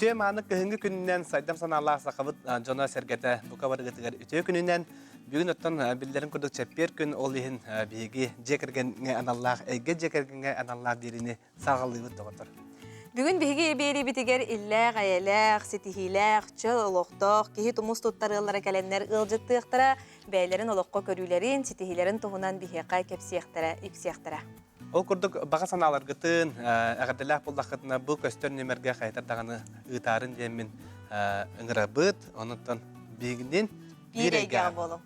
Үтүө мааны кыһыҥҥы күнүнэн сайдам санаалаах сахабыт дьоно-сэргэтэ бука барыгытыгар үтүө күнүнэн бүгүн оттон биллэрин курдук чэппиэр күн ол иһин биһиги дьиэ кэргэҥҥэ аналлаах эйгэ дьиэ кэргэҥҥэ аналлаах биэриини саҕалыыбыт доҕоттор. Бүгүн биһиги биэриибитигэр иллээх-эйэлээх, ситиһиилээх, чөл олохтоох, киһи тумус туттар ыаллара кэлэннэр ыалдьыттыахтара, бэйэлэрин олоххо көрүүлэрин, ситиһиилэрин туһунан биһиэхэ кэпсиэхтэрэ, ипсиэхтэрэ. Ол курдук баҕа санааларгытын, эҕэрдэлээх буоллаххытына бу көстөр нүмергэ хайатар даҕаны ыытаарын диэммин ыҥырабыт. Онуттан биһигинин биир эйгэҕэ буолуҥ.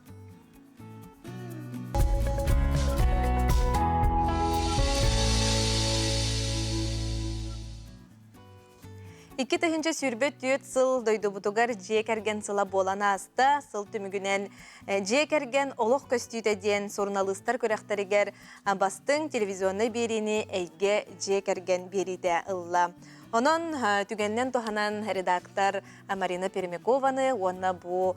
2024 сыл дойдубутугар дьиэ кэргэн сыла буолан ааста. Сыл түмүгүнэн дьиэ кэргэн олох көстүүтэ диэн суруналыыстар күрэхтэригэр бастыҥ телевизионнай биэриини Эйгэ дьиэ кэргэн биэриитэ ылла. Онон түгэнинэн туһанан редактор Марина Пермякованы уонна бу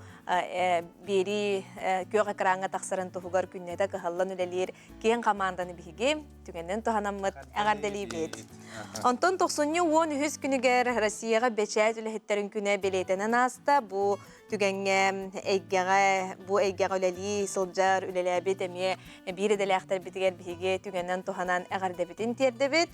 биэрии күөх экраҥҥа тахсарын туһугар күннэтэ кыһаллан үлэлиир киэҥ хамаанданы биһиги түгэнинэн туһанаммыт эҕэрдэлиибит. Онтон тохсунньу 13 күнүгэр Россияҕа бэчээт үлэһиттэрин күнэ бэлиэтэнэн ааста. Бу түгэҥҥэ эйгэҕэ, бу эйгэҕэ үлэлии сылдьар, үлэлээбит эмиэ биир идэлээхтэрбитигэр биһиги түгэнинэн туһанан эҕэрдэбитин тиэрдэбит.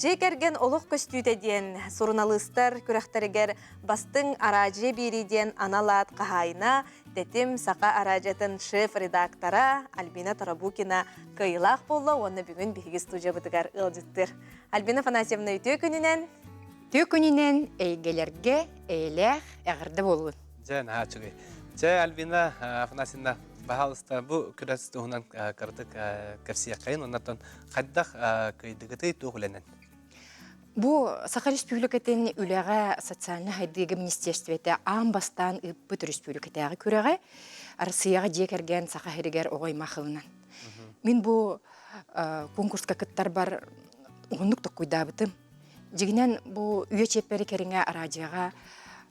Дьиэ кэргэн олох көстүүтэ диэн суруналыыстар күрэхтэригэр бастыҥ араадьыйа биэрии диэн анал аат хаһаайына, Тэтим саха араадьыйатын шеф-редактора Альбина Тарабукина кыайыылаах буолла уонна бүгүн биһиги студиябытыгар ыалдьыттыыр. Альбина Афанасьевна үтүө күнүнэн! Үтүө күнүнэн эйгэлэргэ эйэлээх эҕэрдэ буоллун! Дьэ, наһаа үчүгэй. Чэ, Альбина Афанасьевна, баһаалыста бу күрэс туһунан кыратык кэпсиэххэйин, оннортон Хайдах кыайдыгытый туох үлэнэн? Бу Саха Республикатын үлэҕэ социальнай сайдыыга министерствота аан бастаан ыыппыт республикатааҕы күрэҕэ Арассыыйаҕа дьиэ кэргэн Саха сиригэр оҕо аймах ылынан. Мин бу конкурска кыттарбар уһуннук токкуйдаабытым. Дьигинэн бу үйэ чиэппэри кэриҥэ араадьыйаҕа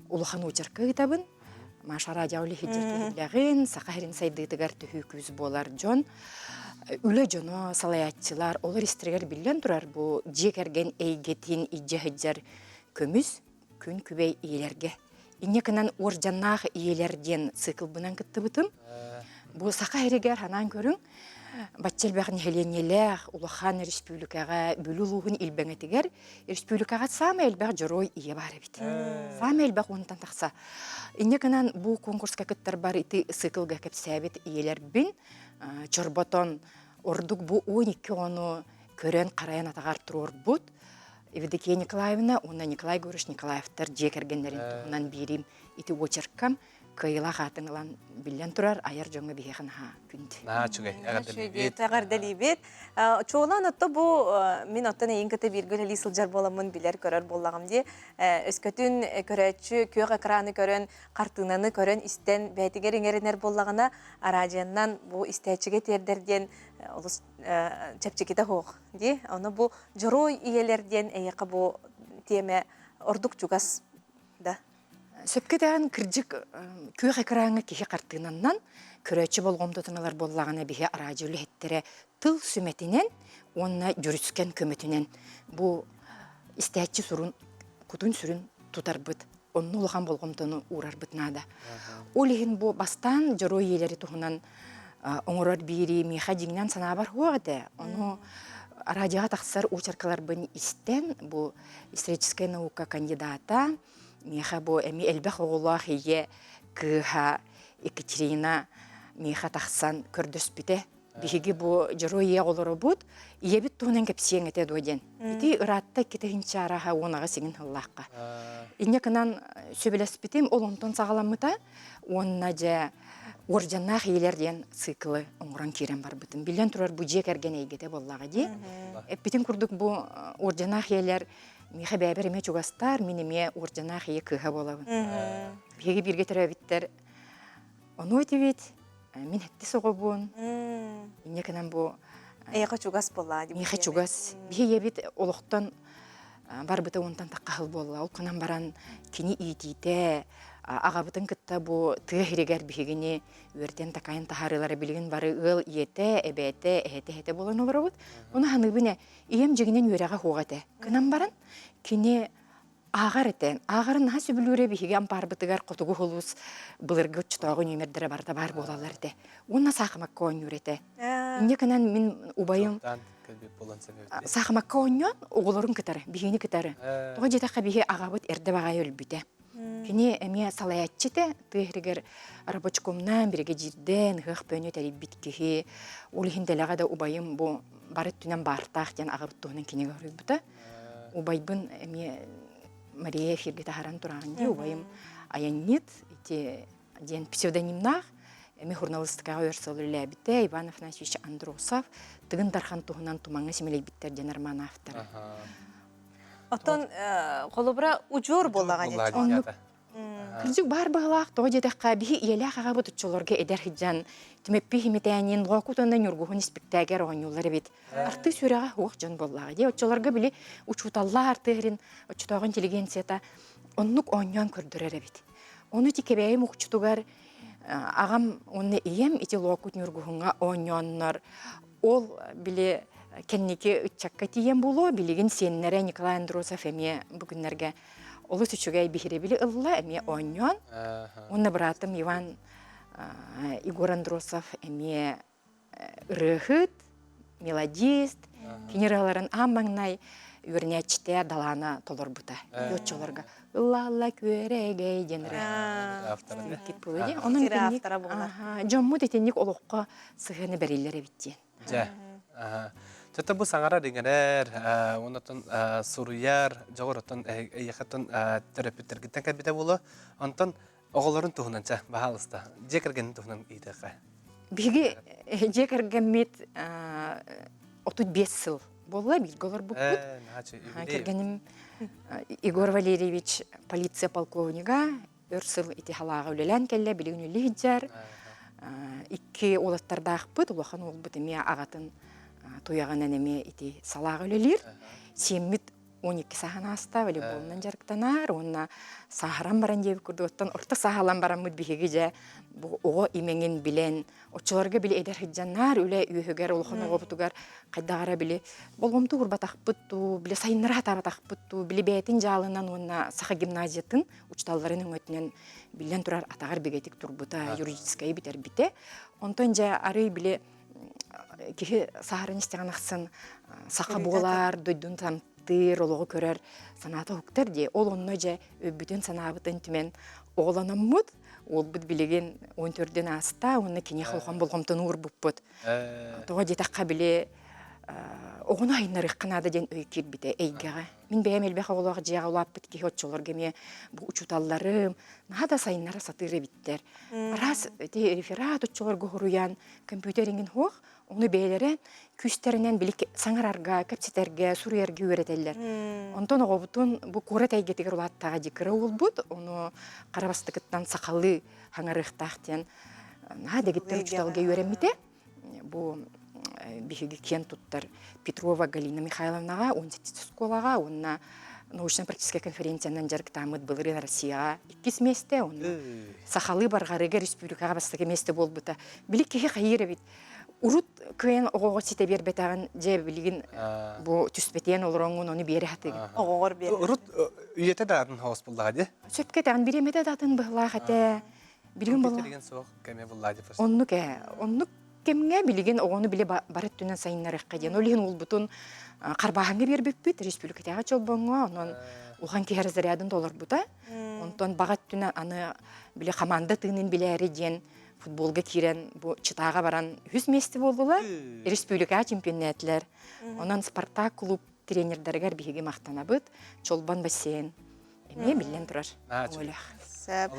улахан уочарка ыытабын. Маша радио үлэһитиллэҕин, Саха сирин сайдыытыгар төһүү күүс буолар дьон, үлэ дьоно, салайааччылар, олор истэригэр биллэн турар бу дьиэ кэргэн эйгэтин илдьэ сылдьар көмүс күн күбэй ийэлэргэ. Инньэ гынан уордьаннаах ийэлэр диэн циклбынан кыттыбытым. Бу Саха сиригэр ханаан көрүҥ, бачча элбэх нэһилиэнньэлээх улахан республикаҕа Бүлүү улууһун Илбэҥэтигэр республикаҕа саамай элбэх дьоруой ийэ баар эбит. Саамай элбэх уонтан тахса. Инньэ гынан бу конкурска кыттарбар ити циклга кэпсээбит ийэлэрбин чорботон ордук бу 12 оҕону көрөн-харайан атаҕар туруорбут Евдокия Николаевна уонна Николай Егорович Николаевтар дьиэ кэргэннэрин туһунан биирим ити очеркам кыайыылаах аатын ылан биллэн турар айар дьоҥҥо биһиэхэ наһаа күндү. Наһаа үчүгэй, эҕэрдэлиибит. Эҕэрдэлиибит. Чуолаан отто бу мин оттон эйин кытта бииргэ үлэлии сылдьар буоламмын билэр көрөр буоллаҕым дии. Өскөтүн көрөөччү күөх экраны көрөн, хартыынаны көрөн истэн бэйэтигэр иҥэринэр буоллаҕына, араадьыйаннан бу истээччигэ тиэрдэр диэн олус чэпчэкитэ суох дии. Ону бу дьоруой ийэлэр диэн эйиэхэ бу тиэмэ ордук чугас да. Сөпкө даҕаны кырдьык күөх экраҥҥа киһи хартыынаннан көрөөччү болҕомтотун ылар буоллаҕына биһи араадьыйа үлэһиттэрэ тыл сүмэтинэн уонна дьүрүскэн көмөтүнэн бу истээччи сурун кутун-сүрүн тутарбыт онно улахан болҕомтону уурарбыт наада. Ол иһин бу бастаан дьоруой ийэлэри туһунан оҥорор биэрии миэхэ дьиҥинэн санаабар суох этэ. Ону араадьыйаҕа тахсар уочаркаларбын истэн бу историческай наука кандидата Миэхэ бу эмиэ элбэх оҕолоох ийэ кыыһа Екатерина миэхэ тахсан көрдөспүтэ. Биһиги бу дьоруой ийэ оҕолоробут, ийэбит туһунан кэпсиэҥ этэ дуо диэн. Ити ыраатта икки тыһыынча арааһа 18 иҥин сыллаахха. Инньэ гынан сөбүлэспитим, ол онтон саҕаламмыта. Уонна дьэ уордьаннаах ийэлэр диэн циклы оҥорон киирэн барбытым. Биллэн турар, бу дьиэ кэргэн эйгэтэ буоллаҕа дии. Эппитин курдук бу уордьаннаах ийэлэр Миэхэ бэйэбэр эмиэ чугастаар, мин эмиэ уордьанаах ийэ кыыһа буолабын. Биһиги бииргэ төрөөбүттэр ону этибит, мин сэттис оҕобун. Инньэ гынан бу Эйиэхэ чугас буолла Миэхэ чугас. Биһи ийэбит олохтон барбыта уонтан тахха буолла. Ол гынан баран кини иитиитэ, аҕабытын кытта бу тыа сиригэр биһигини үөрдэн такайан таһаарыылара билигин бары ыал ийэтэ, эбээтэ, эһэтэ эһэтэ буолан олоробут. Ону саныыбын ээ, Ийэм дьиҥинэн үөрэҕэ суох этэ. Гынан баран, кини Ааҕар этэ. Ааҕарын наһаа сөбүлүүрэ биһиги ампаарбытыгар хотугу улуус былыргы оччотооҕу нүөмэрдэрэ барыта баар буолаллар этэ. Уонна саахымакка оонньуур этэ. Инньэ гынан мин убайым саахымакка оонньоон оҕолорун кытары, биһигини кытары. Тоҕо диэтэххэ биһи аҕабыт эрдэ баҕайы өлбүтэ. Кини эмиэ салайааччы этэ, тыа иһигэр рабочкомнаан, биригэдьиирдээн, ыһыах бөөнү тэрийбит киһи. Ол иһин дэлэҕэ да убайым бу бары өттүнэн баартаах диэн аҕабыт туһунан кинигэ суруйбута. Убайбын эмиэ Мария эфиргэ таһааран тураҕын дии, убайым айанньыт ити диэн псевдонимнаах эмиэ журналистикаҕа өр сыл үлэлээбитэ Иван Афанасьевич Андросов Тыгын Дархан туһунан тумаҥҥа симэлийбиттэр диэн роман автора. Оттон холобура удьуор буоллаҕа дии. Оннук. Кырдьык баар быһылаах тоҕо диэтэххэ биһи ийэлээх аҕабыт оччолорго эдэр сылдьан Түмэппий Химитээнин Лоокут уонна Ньургуһун испиктээгэр оонньууллар эбит. Артыыс үөрэҕэ суох дьон буоллаҕа дии. Оччолорго били учууталлаах артыыһын оччотооҕу интеллигенцията оннук оонньоон көрдөрөр эбит. Ону ити Кэбээйи Мукучутугар аҕам уонна ийэм ити Лоокут Ньургуһуҥҥа оонньооннор ол били кэнники ыччакка тиийэн буолуо билигин сиэннэрэ Николай Андросов эмиэ бу күннэргэ олус үчүгэй биһирэбили ылла эмиэ оонньоон уонна быраатым Иван Егор Андросов эмиэ ырыаһыт, мелодист, кини ырыаларын аан маҥнай үөрэнээччитэ Далаана толорбута. Оччолорго «Ылла-ылла күөрэгэй» диэн ырыа. Онон итинник дьоммут итинник олоххо сыһыаны бэриллэр эбит диэн. Дьэ. Чата бу саҥарар иҥэрэр, онтон суруйар, дьоҕур оттон эйиэхэттэн төрөппүттэргиттэн кэлбитэ буолуо. Онтон Оҕолорун туһунан чэ, баһаалыста, дьиэ кэргэнин туһунан ыйытыахха. Биһиги дьиэ кэргэммит 35 сыл буолла бииргэ олорбуппут. Кэргэним Егор Валерьевич полиция полковнига өр сыл ити халааҕа үлэлээн кэллэ, билигин үлэлии сылдьар. Икки уолаттардаахпыт, улахан уолбут эмиэ аҕатын туйаҕынан эмиэ ити салааҕа үлэлиир. Сиэммит 12 сааһын ааста волейболунан дьарыктанар уонна сааһыран баран диэбит курдук оттон орто сааһалан бараммыт биһиги дьэ бу оҕо имэҥин билэн оччолорго били эдэр сылдьаннар үлэ үөһүгэр улахан оҕобутугар хайдах эрэ били болҕомто уурбатахпыт дуу били сайыннара сатаабатахпыт дуу били бэйэтин дьаалынан уонна саха гимназиятын учууталларын өҥөтүнэн биллэн турар атаҕар бигэтик турбута юридическайы бүтэрбитэ онтон дьэ арый били киһи саһарын истэҕин ахсын саха буолар, дойдун таптыыр, олоҕу көрөр санаата уһуктар дии. Ол онно дьэ өйбүтүн санаабытын түмэн оҕолономмут, уолбут билигин 14-н ааста уонна киниэхэ улахан болҕомтону уурбуппут. Тоҕо диэтэххэ били оҕону айыннарыахха наада диэн өй киирбитэ эйгэҕэ. Мин бэйэм элбэх оҕолоох дьиэҕэ улааппыт киһи оччолорго эмиэ бу учууталларым наһаа да сайыннара сатыыр эбиттэр. Араас ити реферат оччолорго хоруйан компьютер иҥин суох, ону бэйэлэрэ күүстэринэн били саҥарарга, кэпсэтэргэ, суруйарга үөрэтэллэр. Онтон оҕобутун бу куорат эйгэтигэр улааттаҕа дии кыра уолбут, ону хара бастакыттан сахалыы хаҥарыахтаах диэн наһаа дэгиттэр учууталга үөрэммитэ. Бу биһиги киэн туттар Петрова Галина Михайловнаҕа 17 оскуолаҕа уонна научно-практическай конференциянан дьарыктааммыт былырыын Россияҕа иккис миэстэ уонна сахалыы барҕарыыга республикаҕа бастакы миэстэ буолбута. Били киһи хайыыр эбит. Урут кыайан оҕоҕо ситэ биэрбэтэҕин дьэ билигин бу түспэтиэн олороҥҥун ону биэрэ сатыыгын. Оҕоҕор биэр. Урут үйэтэ да атын хаос буллаҕа дии. Сөпкө этэҕин бириэмэтэ да атын быһылаах этэ. Билигин буолла. суох кэмэ буллаа дии. Оннук ээ. Оннук кэмҥэ билигин оҕону били бары өттүнэн сайыннарыахха диэн. Ол иһин уолбутун Харбааһыҥҥа биэрбиппит, республикатааҕы чолбоҥҥо, онон улахан киһи разрядын толорбута. Онтон баҕа өттүнэн аны били хамаанда тыынын билээри диэн футболга киирэн бу Читаҕа баран үһүс миэстэ буоллулар. Республикаҕа чемпионнээтилэр. Онон Спартак клуб тренердарыгар биһиги махтанабыт. Чолбон бассейн эмиэ биллэн турар Олег. Сөп.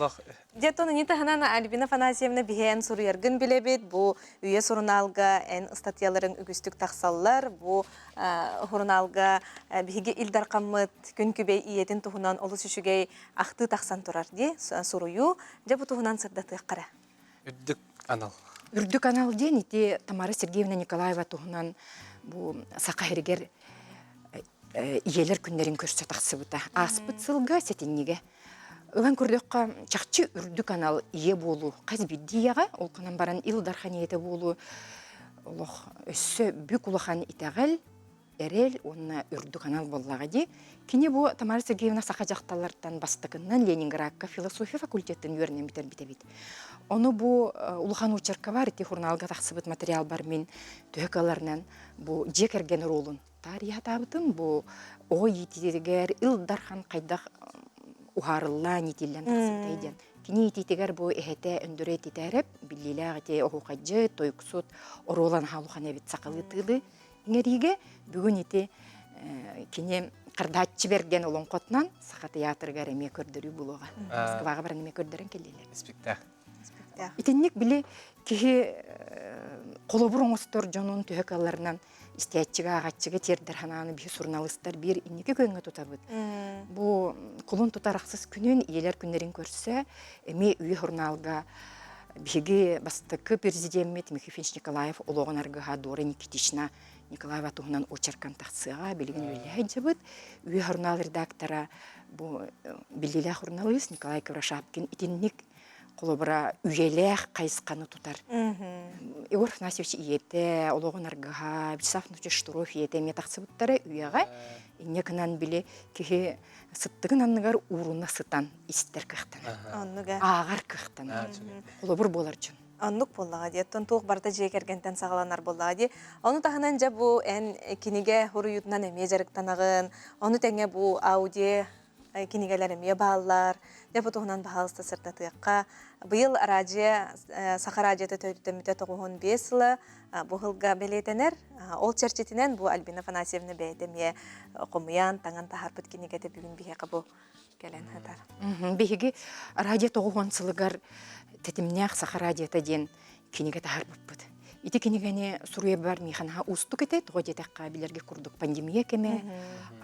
Дьэ, ини таһынан Альбина Афанасьевна биһи эн суруйаргын билэбит. Бу Үйэ сурунаалга эн ыстатыйаларыҥ үгүстүк тахсаллар. Бу сурунаалга биһиги Ил Дархаммыт күн күбэй ийэтин туһунан олус үчүгэй ахтыы тахсан турар дии суруйуу. Дьэ, бу туһунан сырдатыахха эрэ. Үрдүк анал. Үрдүк анал диэн ити Тамара Сергеевна Николаева туһунан бу Саха сиригэр ийэлэр күннэрин көрсө тахсыбыта. Ааспыт сылга сэтинньигэ Ылан көрдөххө, чахчы үрдүк анал ийэ буолуу хас биирдии ийэҕэ, ол гынан баран Ил Дархан ийэтэ буолуу олох өссө бүк улахан итэҕэл, эрэл уонна үрдүк анал буоллаҕа дии. Кини бу Тамара Сергеевна саха дьахталлартан бастакыннан Ленинградка философия факультетын үөрэнэн бүтэрбит эбит. Ону бу улахан уочарка бар ити журналга тахсыбыт материалбар мин төһө кыалларынан бу дьиэ кэргэн оруолун таарыйатаабытым. Бу оҕо иитиитигэр Ил Дархан хайдах уһаарыллаан иитиллэн тахсыбытай диэн. Кини иитиитигэр бу эһэтэ Өндөрөй Титээрэп биллиилээх ити оһуохайдьыт, тойуксут оруола наһаа улахан эбит сахалыы тыылыы иҥэриигэ бүгүн ити кини Хардааччы Бэргэн олоҥхотунан Саха театрыгар эмиэ көрдөрүү буолуоҕа. Москваҕа баран эмиэ көрдөрөн кэллилэр. Испиктаах. Итинник били киһи холобур оҥостор дьонун төһө кыалларынан истээччигэ, ааҕаччыга тиэрдэр санааны биһи суруналыыстар биир инники күөҥҥэ тутабыт. Бу кулун тутар ахсыс күнүн ийэлэр күннэрин көрсө эмиэ Үйэ сурунаалга биһиги бастакы президеммит Михаил Ильич Николаев олоҕун аргыһа Дора Никитична Николаева туһунан очеркан тахсыаҕа билигин үлэлэһэ сылдьабыт. Үйэ сурунаал редактора бу биллиилээх суруналыыс Николай Кривошапкин итинник холобура үйэлээх хайысханы тутар. Егор Афанасьевич ийэтэ, олоҕун аргыһа, Вячеслав Анатольевич Штыров ийэтэ эмиэ тахсыбыттара үйэҕэ. Инньэ гынан били киһи сыттыгын анныгар ууруна сытан истэр кыахтанар. Ааҕар кыахтанар. Холобур буолар дьон. Оннук буоллаҕа дии. Оттон туох барыта дьиэ кэргэнтэн саҕаланар буоллаҕа дии. Ону таһынан дьэ бу эн кинигэ суруйуутунан эмиэ дьарыктанаҕын. Ону тэҥэ бу аудио кинигэлэр эмиэ бааллар. Дьэ бу туһунан баһаалыста сырдатыахха. Быйыл араадьыйа Саха араадьыйата төрүттэммитэ 95 сыла бу сылга бэлиэтэнэр. Ол чэрчитинэн бу Альбина Афанасьевна бэйэтэ эмиэ хомуйан, таҥан таһаарбыт кинигэтэ бүгүн биһиэхэ бу кэлэн сытар. Биһиги радио 90 сылыгар тэтимнээх Саха радиота диэн кинигэ таһаарбыппыт. Ити кинигэни суруйарбар миэхэ наһаа уустук этэ, тоҕо диэтэххэ билэргэ курдук пандемия кэмэ,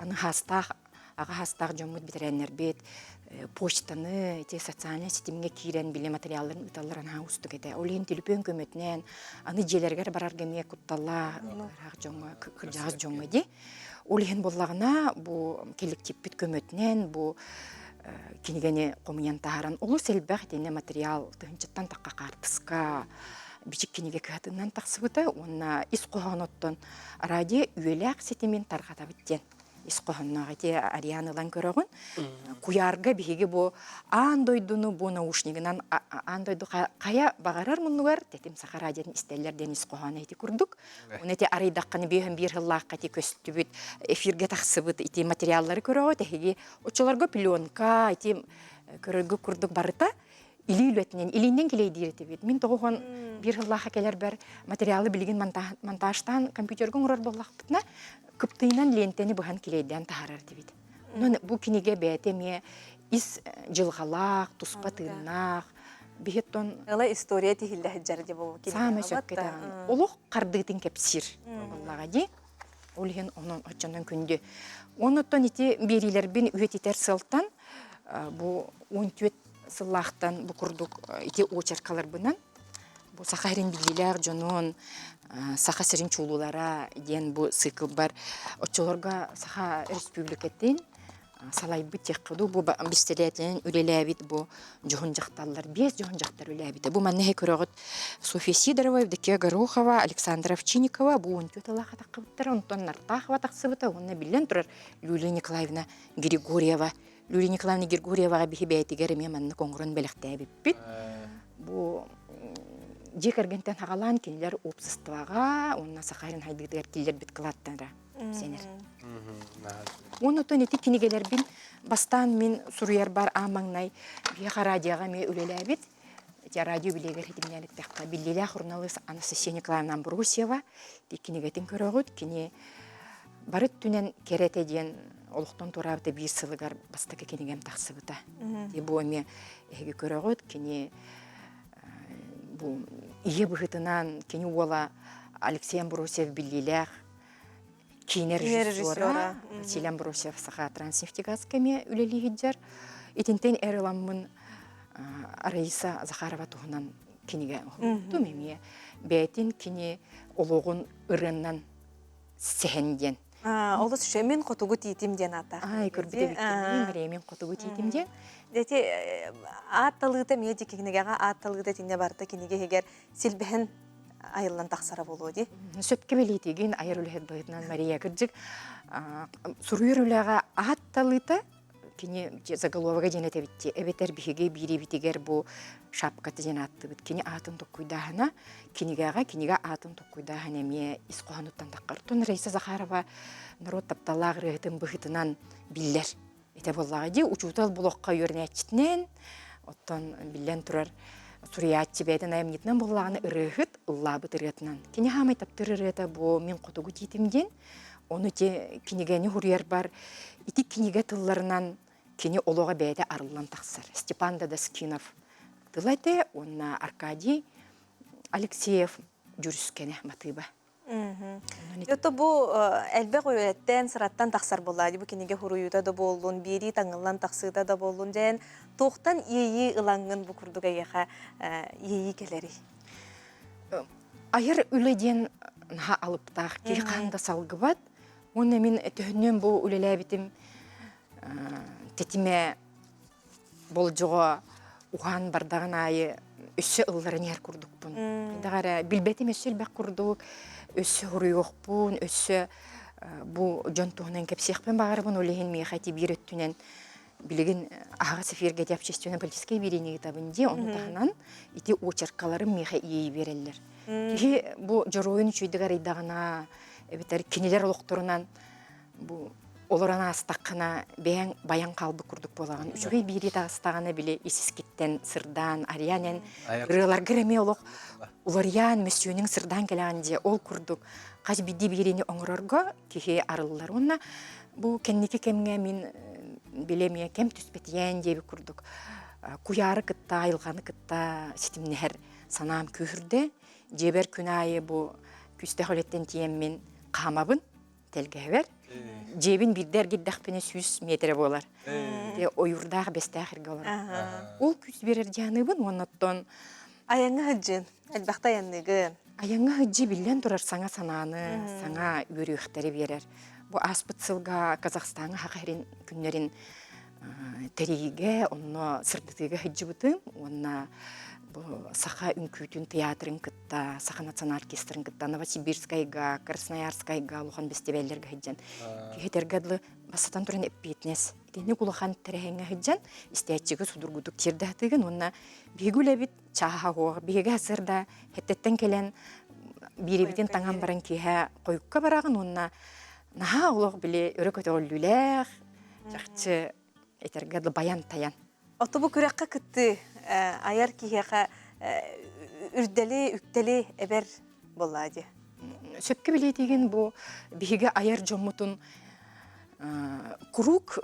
аны хаастаах аҕа саастаах дьоммут бэтэрээннэрбит почтаны ити социальнай ситимҥэ киирэн били материалларын ыыталлара наһаа уустук этэ. Ол иһин төлөпүөн көмөтүнэн аны дьиэлэригэр барарга эмиэ кутталлаах ыраах дьоҥҥо кырдьаҕас дьоҥҥо дии. Ол иһин буоллаҕына бу коллективпит көмөтүнэн бу кинигэни хомуйан таһааран олус элбэх итиннэ материал тыһыынчаттан тахха хаартыска бичик кинигэ кыһатынан тахсыбыта уонна ис хоһооноттон радио үйэлээх ситимин тарҕатабыт диэн ис хоһоонноох ити Ариан ылан көрөҕүн. Куйаарга биһиги бу аан дойдуну бу наушнигынан аан дойду хайа баҕарар муннугар тэтим саха радиотын истэллэр диэн ис хоһооно ити курдук. Уна ити арыйдаххына биэһэн биир сыллаахха ити көстүбүт эфиргэ тахсыбыт ити материаллары көрөҕүт эһиги оччолорго пленка ити көрөргө курдук барыта илии үлэтинэн илииннэн килэйдиир этибит. Мин тоҕуһун биир сыллаахха кэлэрбэр материалы билигин монтажтаан компьютерга оҥорор буоллахпытына кыптыйынан лиэнтэни быһан килэйдээн таһаарар этибит. Онон бу кинигэ бэйэтэ эмиэ ис дьылҕалаах, туспа тыыннаах, биһиттон Ыла история тиһиллэ сылдьар дии бу саамай сөпкө этэҕин. Олох хардыытын кэпсиир буоллаҕа дии. Ол иһин онон оччонон күндү. Оннуттан ити биэриилэрбин үйэтитэр сыалтан бу 14 сыллаахтан бу курдук ити очеркаларбынан бу Саха сирин биллиилээх дьонун, Саха сирин чулуулара диэн бу циклбар оччолорго Саха Республикатын салайбыт диэххэ дуу, бу бэстилиэтинэн үлэлээбит бу дьоһун дьахталлар, биэс дьоһун дьахтар үлэлээбитэ. Бу манна көрөҕүт Софья Сидорова, Евдокия Горохова, Александра Овчинникова бу 14 тыллаах атаххыбыттара, онтон Нартахова тахсыбыта уонна биллэн турар Юлия Николаевна Григорьева Юлия Николаевна Григорьеваҕа биһи бэйэтигэр эмиэ маннык оҥорон бэлэхтээбиппит. Бу дьиэ кэргэнтэн хаҕалаан кинилэр уопсастыбаҕа уонна Саха сирин хайдыытыгар киллэрбит кылааттара сэнэр. Уонна оттон ити кинигэлэрбин бастаан мин суруйарбар аан маҥнай биһиэхэ радиоҕа эмиэ үлэлээбит. Ити радио билиэгэр хитимнээн эттэххэ, биллиилээх суруналыыс Анастасия Николаевна Амбросьева ити кинигэтин көрөҕүт. Кини бары өттүнэн кэрэтэ диэн олохтон туораабыта биир сылыгар бастакы кинигэм тахсыбыта. Ити бу эмиэ эһиги көрөҕүт, кини бу ийэ быһыытынан кини уола Алексей Амбросьев биллиилээх киинэ режиссера Василий Амбросьев Саха Транснефтегазка эмиэ үлэлии сылдьар. Итинтэн эр ыламмын Раиса Захарова туһунан кинигэ оҥорбутум эмиэ бэйэтин кини олоҕун ырыаннан сэһэн диэн. Олус үчүгэй мин хотугу тиитим диэн ааттаах. Ай көрбүт эбиккин мин хотугу тиитим диэн. Дети аат талыыта эмиэ кинигэҕэ аат талыыта итиннэ барыта кинигэ иһигэр силбэһэн. айыллан тахсара буолуо дии. Сөпкө бэлиэтиигин айар үлэһит быһыытынан Мария кырдьык суруйар үлэҕэ аат талыыта кини заголовога диэн этэбит эбэтэр биһиги биириибитигэр бу шапката диэн ааттыыбыт кини аатын токкуйдааһына кинигэҕэ кинигэ аатын токкуйдааһын эмиэ ис хоһоонуттан таххар Оттон Раиса Захарова норуот тапталлаах ырыаһытын быһыытынан биллэр этэ буоллаҕа дии учуутал булохха үөрэнээччитинэн оттон биллэн турар суруйааччы бэйэтин айымньытынан буоллаҕына ырыаһыт ыллаабыт ырыатынан кини хаамай таптыыр ырыата бу мин хотугу тиитим диэн ону ити кинигэни суруйарбар ити кинигэ тылларынан кини олоҕо бэйэтэ арыллан тахсар Степан Дадаскинов тыла этэ уонна Аркадий Алексеев дьүрүскэнэ матыыба Ото бу элбэх үлэттэн, сыраттан тахсар буолла. Бу кинигэ хуруйуута да буоллун, биэрии таҥыллан тахсыыта да буоллун дьэн туохтан иэйии ылаҥҥын бу курдук эйиэхэ иэйии кэлэрий? Айар үлэ диэн наһаа алыптаах, киһи хаһан да салгыбат. Уонна мин төһөннөн бу үлэлээбитим тэтимэ болдьоҕо уһаан бардаҕын аайы өссө ылларан иһэр курдукпун. Хайдах эрэ билбэтим өссө элбэх курдук, өссө хоруйуохпун, өссө бу дьон туһунан кэпсиэхпин баҕарабын, ол иһин миэхэ ити биир өттүнэн билигин аһаҕас эфиргэ ити общественно-политическай биэриини ыытабын дии, ону таһынан ити очеркаларым миэхэ иэйи биэрэллэр. Киһи бу дьоруойун үчүгэйдик арыйдаҕына, эбэтэр кинилэр олохторунан бу олорон аастаххына бэйэҥ байан хаалбыт курдук буолаҕын. Үчүгэй биирии таҕыстаҕына били ис-искиттэн сырдаан, арыйан эн ырыаларгар эмиэ олох уларыйан, мөссүөнүҥ сырдаан кэлэҕин дии. Ол курдук хас биирдии биириини оҥорорго киһи арыллар. Уонна бу кэнники кэмҥэ мин били эмиэ кэм түспэтийээн диэбит курдук куйаары кытта, айылҕаны кытта ситимнэһэр санаам күүһүрдэ. Дьиэбэр күн аайы бу күүстээх үлэттэн тиийэммин хаамабын. тэлгэһэбэр. Дьиэбин биирдэ эргийдэхпинэ 100 миэтэрэ буолар. Ити ойуурдаах бэстээх эргэ олорор. Ол күүс биэрэр дьаныыбын уонна оттон Айаҥҥа сылдьын, элбэхтэ айанныгын. Айаҥҥа сылдьыы биллэн турар саҥа санааны, саҥа үөрүйэхтэри биэрэр. Бу ааспыт сылга Казахстаҥҥа саха сирин күннэрин тэрийиигэ, онно сырдатыыга сылдьыбытым уонна бу саха үҥкүүтүн тыйаатырын кытта, саха национальнай оркестрын кытта Новосибирскайга, Красноярскайга улахан бэстибээллэргэ сылдьан киһитэргэ дылы бастатан туран эппиэтинэс. Итинник улахан тэрээһиҥҥэ сылдьан истээччигэ судургутук тиэрдэ сатыыгын уонна биһиги үлэбит чааһа суох. Биһиги сарсыарда хэттеттэн кэлэн биирибитин таҥан баран киэһэ хойукка бараҕын уонна наһаа олох били өрө көтөҕүллүүлээх, чахчы этэргэ дылы баян-тайан. Ото бу күрэххэ кыттыы айар киһиэхэ үрдэли, үктэли эбэр буоллаа дии. Сөпкө билиэтигин бу биһиги айар дьоммутун куруук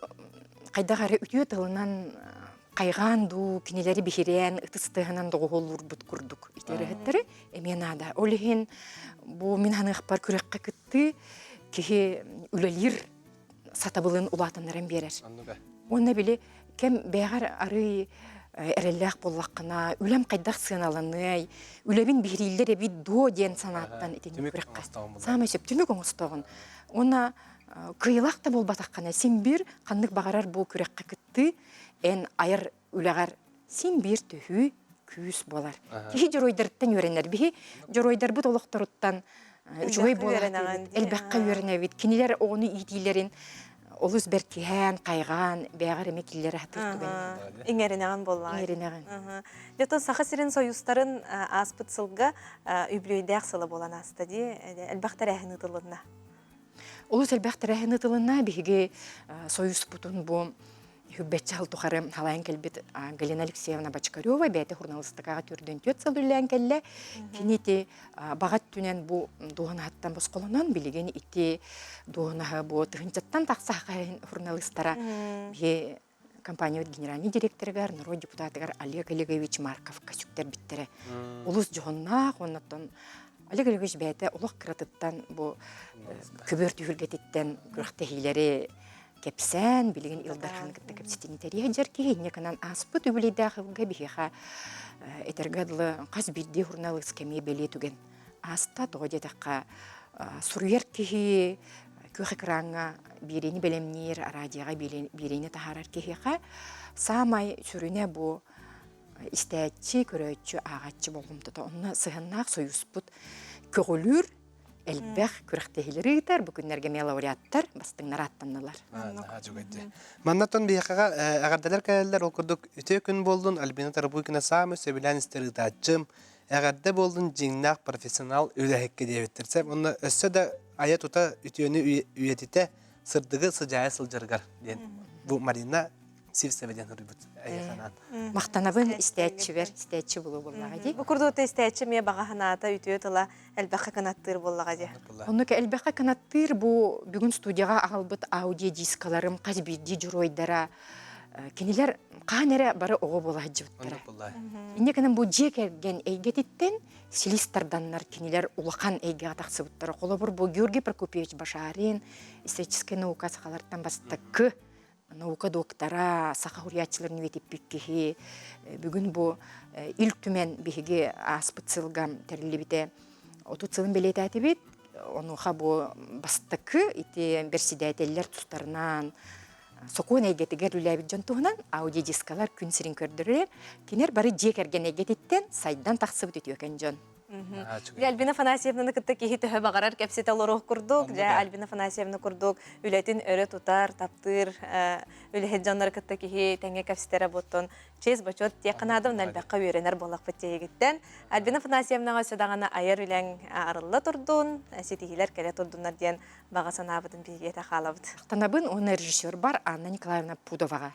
хайдах эрэ үтүө тылынан хайҕаан дуу, кинилэри биһирээн, ытыс тыаһынан доҕуһуоллуурбут курдук итиэрэһиттэри эмиэ наада. Ол иһин бу мин ханыахпар күрэххэ кыттыы киһи үлэлиир сатабылын улаатыннаран биэрэр. Уонна били кэм бэйэҕэр арыый эрэллээх буоллаххына, үлэм хайдах сыаналаныай, үлэбин биһирииллэр эбит дуо диэн санааттан итинник күрэххэ саамай сөп түмүк оҥостоҕун. Уонна кыайылаах да буолбатаххына, син биир ханнык баҕарар бу күрэххэ кыттыы эн айар үлэҕэр син биир төһүү күүс буолар. Киһи дьоруойдарыттан үөрэнэр. Биһи дьоруойдарбыт олохторуттан үчүгэй буолар элбэххэ үөрэнэбит. Кинилэр оҕону иитиилэрин олус бэркиһээн, хайҕаан, бэйэҕэр эмиэ киллэрэ сатыыр түгэн. Иҥэринэҕин буоллаҕа. Иҥэринэҕин. Дьэ, Саха сирин сойуустарын ааспыт сылга үбүлүөйдээх сыла буолан ааста дии. Элбэх тэрээһин ыытылынна. Олус элбэх тэрээһин ыытылынна. Биһиги сойууспутун бу Хүббэччэ сыл тухары халайан кэлбит Галина Алексеевна Бочкарева бэйэтэ журналистикаҕа төрдүн түөрт сыл үлэлээн кэллэ. Кини ити баҕа өттүнэн бу дуоһунаһыттан босхолонон билигин ити дуоһунаһы бу тыһыынчаттан тахса журналистара биһи компаниябыт генеральный директорыгар, норуот депутатыгар Олег Олегович Марковка сүктэрбиттэрэ. Олус дьоһуннаах, оннуттан Олег Олегович бэйэтэ олох кыратыттан бу көбүөр түһүлгэтиттэн күрэхтэһиилэри кэпсээн, билигин Ил Дарханы кытта кэпсэтиини тэрийэ сылдьар киһи инньэ гынан ааспыт үбүлүйдээх ылга биһиэхэ этэргэ дылы хас биирдии суруналыыс кэмиэ бэлиэ түгэн ааста. Тоҕо диэтэххэ, суруйар киһи күөх экраҥҥа биэриини бэлэмниир, араадьыйаҕа биэриини таһаарар киһиэхэ саамай сүрүнэ бу. Истээччи, көрөөччү, ааҕааччы болҕомтото онно сыһыаннаах сойууспут көҕүлүүр элбэх күрэхтэһиилэри ыытар. Бу күннэргэ эмиэ лауреаттар бастыҥнар ааттаннылар. Маннаттан биһиэхэҕэ эҕэрдэлэр кэлэллэр. Ол курдук үтүө күн буоллун Альбина Тарабукина саамай сөбүлээн истэр ыытааччым. Эҕэрдэ буоллун дьиҥнээх профессионал үлэһиккэ диэбиттэр. Сөп онно өссө да айа-тута үтүөнү үйэтитэ сырдыгы сыдьаайа сылдьарыгар диэн бу Марина Сивцева диэн суруйбут эйиэхэ Махтанабын истээччибэр, истээччи булуу буоллаҕа дии. Бу курдук истээччи эмиэ баҕа санаата, үтүө тыла элбэххэ кынаттыыр буоллаҕа дии. Оннук элбэххэ кынаттыыр бу бүгүн студияҕа аҕалбыт аудиодискаларым хас биирдии дьоруойдара кинилэр хаан эрэ бары оҕо буола сылдьыбыттара. Инньэ гынан бу дьиэ кэргэн эйгэтиттэн силис тарданнар кинилэр улахан эйгэҕэ тахсыбыттара. Холобур, бу Георгий Прокопьевич Башарин историческай наука сахалартан бастакы наука доктора, саха суруйааччыларын үйэтиппит киһи. Бүгүн бу Ил Түмэн биһиги ааспыт сылга тэриллибитэ 30 сылын бэлиэтээтибит. Онуоха бу бастакы ити бэрсидээтэллэр тустарынан сокуон эйгэтигэр үлээбит дьон туһунан аудиодискалар күн сирин көрдөрөр. Кинилэр бары дьиэ кэргэн эйгэтиттэн сайдан тахсыбыт үтүөкэн дьон. Дьэ, Альбина Афанасьевнаны кытта киһи төһө баҕарар кэпсэтэ олоруох курдук. Дьэ, Альбина Афанасьевна курдук үлэтин өрө тутар, таптыыр үлэһит дьоннору кытта киһи тэҥҥэ кэпсэтэрэ буттун честь-бочуот диэххэ наада, элбэххэ үөрэнэр буоллахпыт тиһигиттэн. Альбина Афанасьевнаҕа өссө даҕаны айар үлэҥ арылла турдун, ситиһиилэр кэлэ турдуннар диэн баҕа санаабытын биһиги этэ хаалабыт. Махтанабын уонна режиссербар Анна Николаевна Пудоваҕа.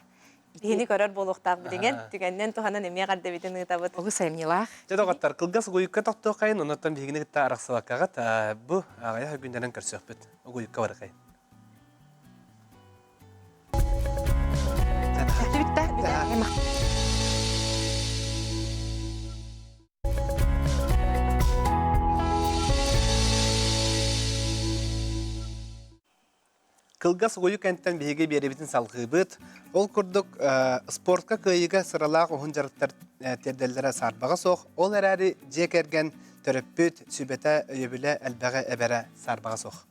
Биһини көрөр буолуохтаах билигин түгэннэн туһанан эмиэ эҕэрдэбитин ыытабыт. Олус айымньылаах. Дьэ доҕоттор, кылгас угуйукка тохтуоххайын, оннуттан биһигини кытта арахсыбаккаҕыт бу аҕыйах күннэрин көрсүөхпүт. Угуйукка барыкайын. Кылгас угуйу кэнтэн биһиги биэрэбитин салҕыыбыт. Ол курдук, спортка кыайыыга сыралаах уһун дьарыктар тиэрдэллэрэ саарбаҕа суох. Ол эрээри дьиэ кэргэн төрөппүт сүбэтэ, өйөбүлэ элбэҕи эбэрэ саарбаҕа суох.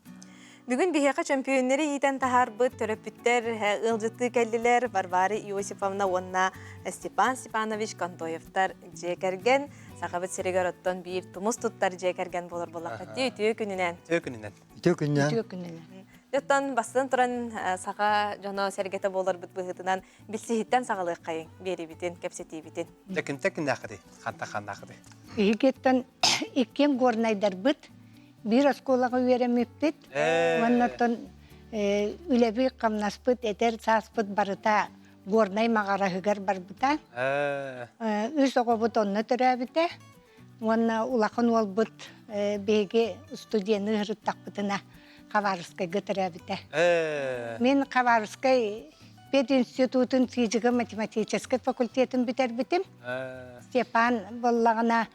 Бүгүн биһиэхэ чөмпүйүннэри иитэн таһаарбыт төрөппүттэр ыалдьыттыы кэллилэр Варвара Иосифовна уонна Степан Степанович Контоевтар дьиэ кэргэн. Сахабыт сиригэр оттон биир тумус туттар дьиэ кэргэн буолар буоллахха үтүө күнүнэн. Үтүө күнүнэн. Үтүө күнүнэн. Үтүө күнүнэн. Оттон бастан туран саха дьоно сэргэтэ буоларбыт быһыытынан билсиһиттэн саҕалыаххайыҥ биэрибитин, кэпсэтиибитин. Дьэ кимтэ киннээххитий? Ханта ханнааххытый? Биһигиттэн иккиэн горнайдарбыт биир оскуолаҕа үөрэммиппит уонна оттон үлэбит хамнаспыт эдэр сааспыт барыта Горнай Маҕараһыгар барбыта. Үс оҕобут онно төрөөбүтэ уонна улахан уолбут биһиги студены ыһырыттахпытына Хабаровскайга төрөөбүтэ. Мин Хабаровскай пединститутун физико-математическай факультетын бүтэрбитим. Степан буоллаҕына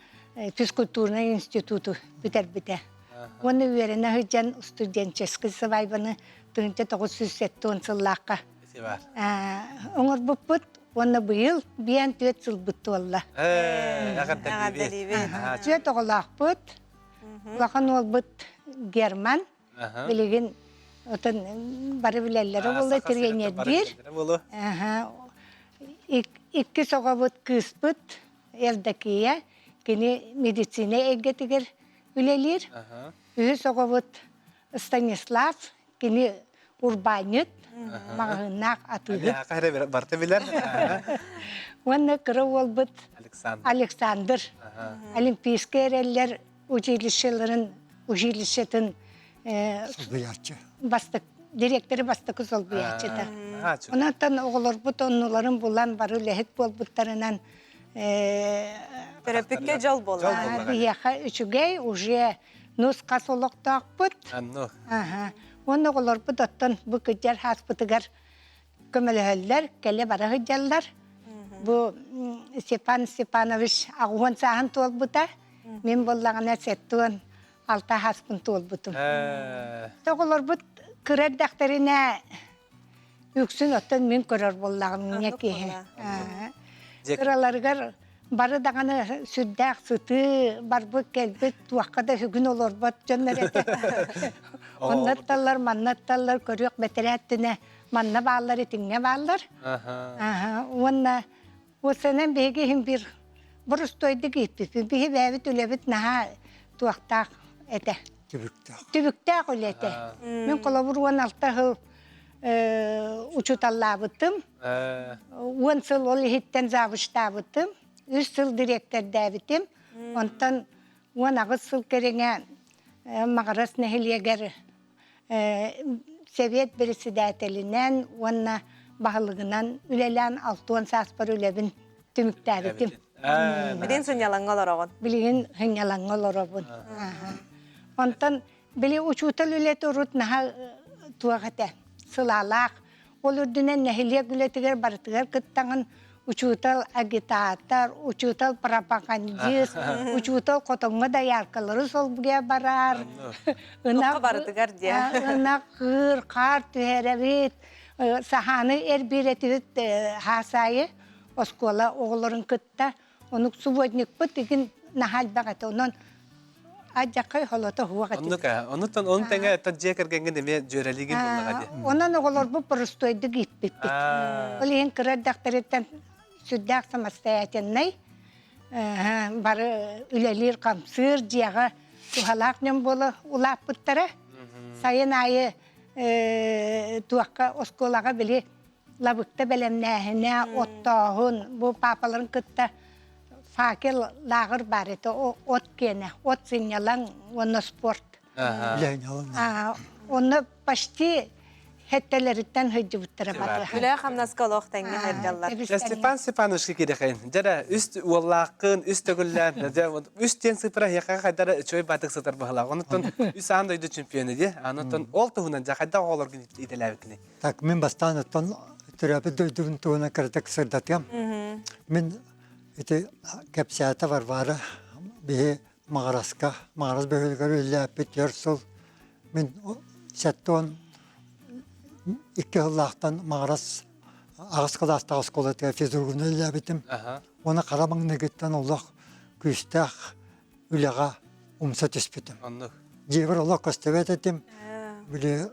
физкультурнай институту бүтэрбитэ. Уонна үөрэнэ сылдьан студенческий сыбаайбаны 1970 сыллаахха оҥорбуппут уонна быйыл биэн түөрт сылбыт туолла. Эҕэрдэлиибит. Түөрт оҕолоохпут. Улахан уолбут Герман. Билигин отон бары билэллэрэ буолла тренердиир. Иккис оҕобут кыыспыт Евдокия, кини медицина эйгэтигэр үлэлиир. Үһүс оҕобут Станислав, кини урбаанньыт, маҕаһыыннаах атыыһыт. Барыта билэр. Уонна кыра уолбут Александр Олимпийскай эрэллэр училищеларын училищетын солбуйааччы. Бастак директоры бастакы солбуйааччыта. Онон оҕолорбут оннуларын булан бары үлэһит буолбуттарынан Төрөппүккэ дьол буолла. Биһиэхэ үчүгэй уже нус-хас олохтоохпут. Аха. Уонна оҕолорбут оттон бу кырдьар ааспытыгар көмөлөһөллөр, кэлэ-бара сылдьаллар. Бу Степан Степанович аҕуһун сааһын туолбута. Мин буоллаҕына сеттуон алта ааспын туолбутум. Оҕолорбут кыра эрдэхтэринэ үксүн оттон мин көрөр буоллаҕым ийэ киһи. Кыраларыгар бары даҕаны сүрдээх сытыы барбыт кэлбит туохха да сүгүн олорбот дьоннор этэ. Онно ытталлар, манна ытталлар, көрүөх бэтэрээттинэ манна бааллар, итиҥҥэ бааллар. Уонна. Уопсайынан биһиги иһин биир борустуойдук ииппиппит. Биһи бэйэбит үлэбит наһаа туохтаах этэ. Түбүктээх. Түбүктээх үлэ этэ. Мин холобур 16 сыл учууталлаабытым. 10 сыл ол иһиттэн завучтаабытым. Үс сыл дириэктэрдээбитим. Онтон 18 сыл кэриҥэ Маҕарас нэһилиэгэр Сэбиэт председателинэн уонна баһылыгынан үлэлээн 60 сааспар үлэбин түмүктээбитим. Билигин сынньалаҥҥа олороҕун. Билигин сынньалаҥҥа олоробун. Онтон били учуутал үлэтэ урут наһаа туох этэ, сылаалаах. Ол үрдүнэн нэһилиэк үлэтигэр барытыгар кыттаҥын учуутал агитатор, учуутал пропагандист, учуутал хотоҥҥо дояркалары солбуйа барар, ынах барытыгар диэ. Ынах кыыр, хаар түһэрэбит, саһааны эрбиирэтибит хаасаайы оскуола оҕолорун кытта Онук субботникпыт игин наһаа элбэх этэ. Онон адьаккай холото суох этибит. Оннук ээ. Онуттан он тэҥэ оттон дьиэ кэргэҥҥин эмиэ дьүөрэлиигин буллаҕа дии. Онон оҕолорбут боростуойдук ииппиппит. Ол иһин кыра эрдэхтэриттэн сүрдээх самостоятельнай, бары үлэлиир-хамсыыр, дьиэҕэ туһалаах дьон буола улааппыттара. Сайын аайы туохха оскуолаҕа били лабыкта бэлэмнээһинэ, оттооһун, бу паапаларын кытта факел лааҕыр баар этэ, от киэнэ, от сынньалаҥ уонна спорт. Онно почти хэттэлэриттэн сылдьыбыттара батыһан. Үлэ хамнаска олох тэҥҥэ сылдьаллар. Степан Степанович кирихэйин. Дьэрэ, үс уоллааххын, үс төгүллээн, дьэ, үс диэн сыпыра эһиэхэ хайдара үчүгэй баатык сытар быһалаах. Онуттан үс аан дойду чемпионы дии. Онуттан ол туһунан дьэ хайдах оҕолоргун иитэлээбиккиний? Так, мин бастаан оттон төрөөбүт дойдубун туһунан кыратык сырдатыам. Мин ити кэпсээтэ Варвара биһи Маҕараска, Маҕарас бөһүөлэгэр үлэлээппит өр сыл мин 72 сыллаахтан Маҕарас аҕыс кылаастаах оскуолатыгар физругунан үлэлээбитим. Уонна хара маҥнайгыттан олох күүстээх үлэҕэ умса түспүтүм. Оннук. Дьиэбэр олох көстүбэт этим. Били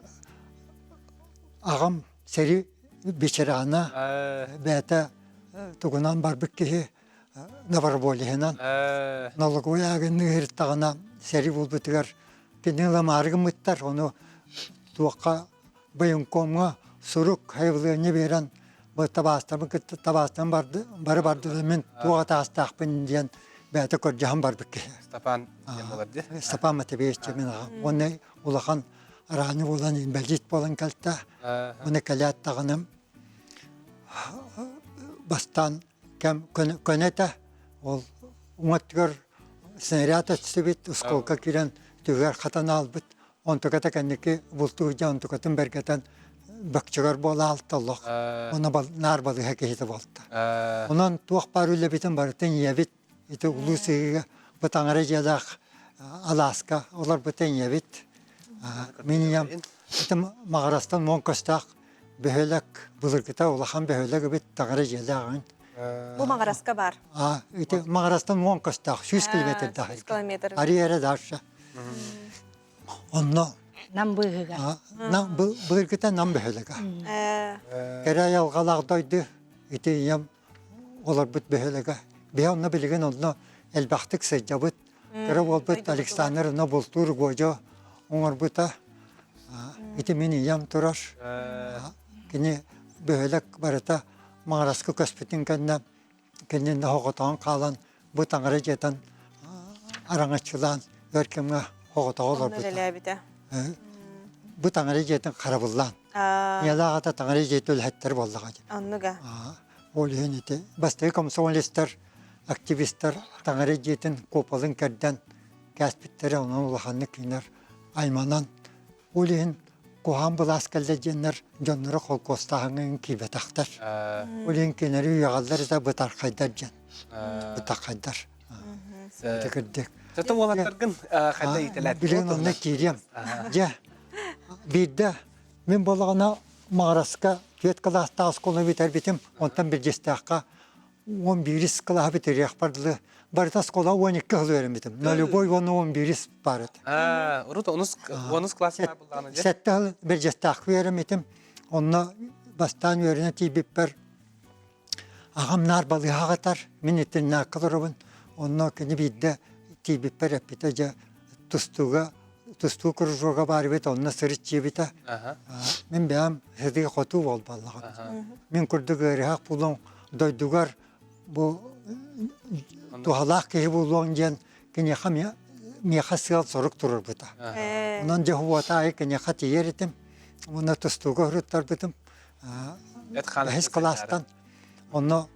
аҕам сэрии ветерана, бэйэтэ тугунан барбыт киһи доброволеһынан налоговой аагынныы ыһыртаҕына сэрии буолбутугар кини ламаары гыммыттар, ону туохха военкомҥа сурук сайабылыанньа биэрэн бу табаастарбын кытта табаастан барды бары бардылар мин туох атаастаахпын диэн бэйэтэ көрдөһөн барбыт киһи. Степан диэн буолар дии. Степан Матвеевич мин аҕам. Уонна улахан араанньы буолан инбэлиит буолан кэлтэ. Уонна кэлээт даҕаны бастаан кэм көнө этэ. Ол уҥа өттүгэр снаряд өстүбүт, осколка киирэн түгэр хатан аалбыт. Онтуката кэнники бултуур дьэ онтукатын бэргэтэн бөкчөгөр буола аалта олох. Уонна наар балыыһа киһитэ буолта. Онон туох баар үлэбитин барытын ийэбит ити улуу сыһыыга бу таҥара дьиэлээх алааска олорбута ийэбит. Мин ийэм ити Маҕарастан муон көстөөх бөһүөлэк былыргыта улахан бөһүөлэк эбит таҥара дьиэлээҕин. Бу Маҕараска баар. А, ити Маҕарастан муон көстөөх 100 километрдаах. Километр. Арыы эрэ дальше. Онно Нам быыһыгар. Нам былыргыта Нам бөһүөлэгэ. Кэрэ айылҕалаах дойду ити ийэм олорбут бөһүөлэгэ. Биһи онно билигин онно элбэхтик сылдьабыт. Кыра буолбут Александр онно бултуур гуодьо оҥорбута. Ити мин ийэм турар. Кини бөһүөлэк барыта Маҥараска көспүтүн кэннэ кинини оҕотоҕун хаалан бу таҥара дьиэтин араҥаччылаан өр кэмҥэ оҕотоҕо олорбута. үлэлээбитэ. Бу таҥара дьиэтин харабыллаан. Ийэлээх ата таҥара дьиэтэ үлэһиттэр буоллаҕа дии. Оннуга. Ол иһин ити бастакы комсомолецтар, активистар таҥара дьиэтин куполын кэрдэн кээспиттэрэ онон улаханнык кинилэр айманан Ол иһин куһаҕан былаас кэллэ диэннэр дьонноро холкуостааһыҥҥа киирбэтэхтэр. Ол иһин кинилэри үөҕэллэр да бытархайдар диэн. Бытархайдар. Ити кырдьык. Зато уолаттаргын хайда иитэлээтин? Билигин онно киириэм. Дьэ, биирдэ мин буоллаҕына Маҕараска түөрт кылаастаах оскуоланы бүтэрбитим, онтон Бирдьистээххэ 11 кылааһы бүтүрүөхпэр дылы барыта оскуола 12 сыл үөрэммитим. Нулевой уонна 11 баар этэ. Урут онус онус класс баар буоллаҕына дьэ. Сэттэ сыл Бэрдьэстээххэ үөрэммитим. Онно бастаан үөрэнэ тиийбиппэр. Аҕам наар балыыһаҕа атар, мин итиннээххэ олоробун. Онно кини биирдэ тиийбиппэр эппитэ дьэ тустууга тустуу кружога баар эбит, онно сырыт диэбитэ. Мин бэйэм сытыы-хотуу буолбаллаҕым. Мин курдук ыарыһах буолуоҥ дойдугар бу туһалаах киһи буолуоҥ диэн киниэхэ миэхэ сыал-сорук туруорбута. Онон дьэ уота аайы киниэхэ тиийэр этим. Уонна тустууга уруттарбытым. Бэһис кылаастан онно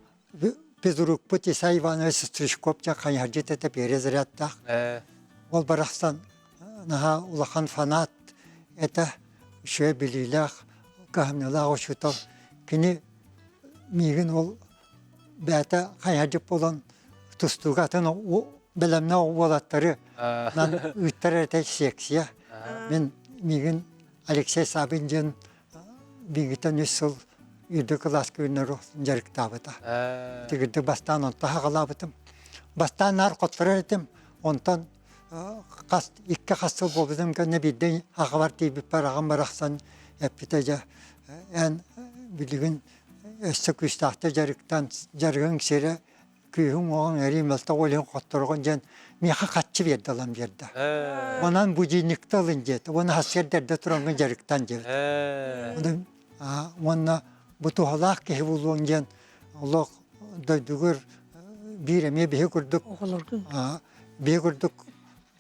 физрукпут Исай Иванович Стручков диэн хайыһардьыт этэ перезарядтаах. Ол барахсан наһаа улахан фанат этэ, үчүгэй билиилээх, кыһамньылаах учуутал. Кини миигин ол бэйэтэ хайыһардьыт буолан тустууга атын бэлэмнээх уолаттары ыыттар этэ секция. Мин миигин Алексей Савин диэн биһигиттэн үс сыл үрдүк кылааска үүнэр дьарыктаабыта. Тигирдик бастаан онто хаҕалаабытым. Бастаан наар хотторор этим, онтон хас икки хас сыл буолбутум кэннэ биирдэ аҕабар тиийбиппэр аҕам барахсан эппитэ дьэ эн билигин өссө күүстээхтик дьарыктан дьарыгыҥ сирэ күүһүҥ-уоҕуҥ эрии мөлтөх ол иһин хоттороҕун диэн миэхэ хаччы биэрдэ ылан биэрдэ. Онон будильникта ылын диэтэ. Уонна сарсыарда эрдэ тураҥҥын дьарыктан диэбит. Уонна бу туһалаах киһи буолуоҥ диэн олох дойдугар биир эмиэ биһи курдук биһи курдук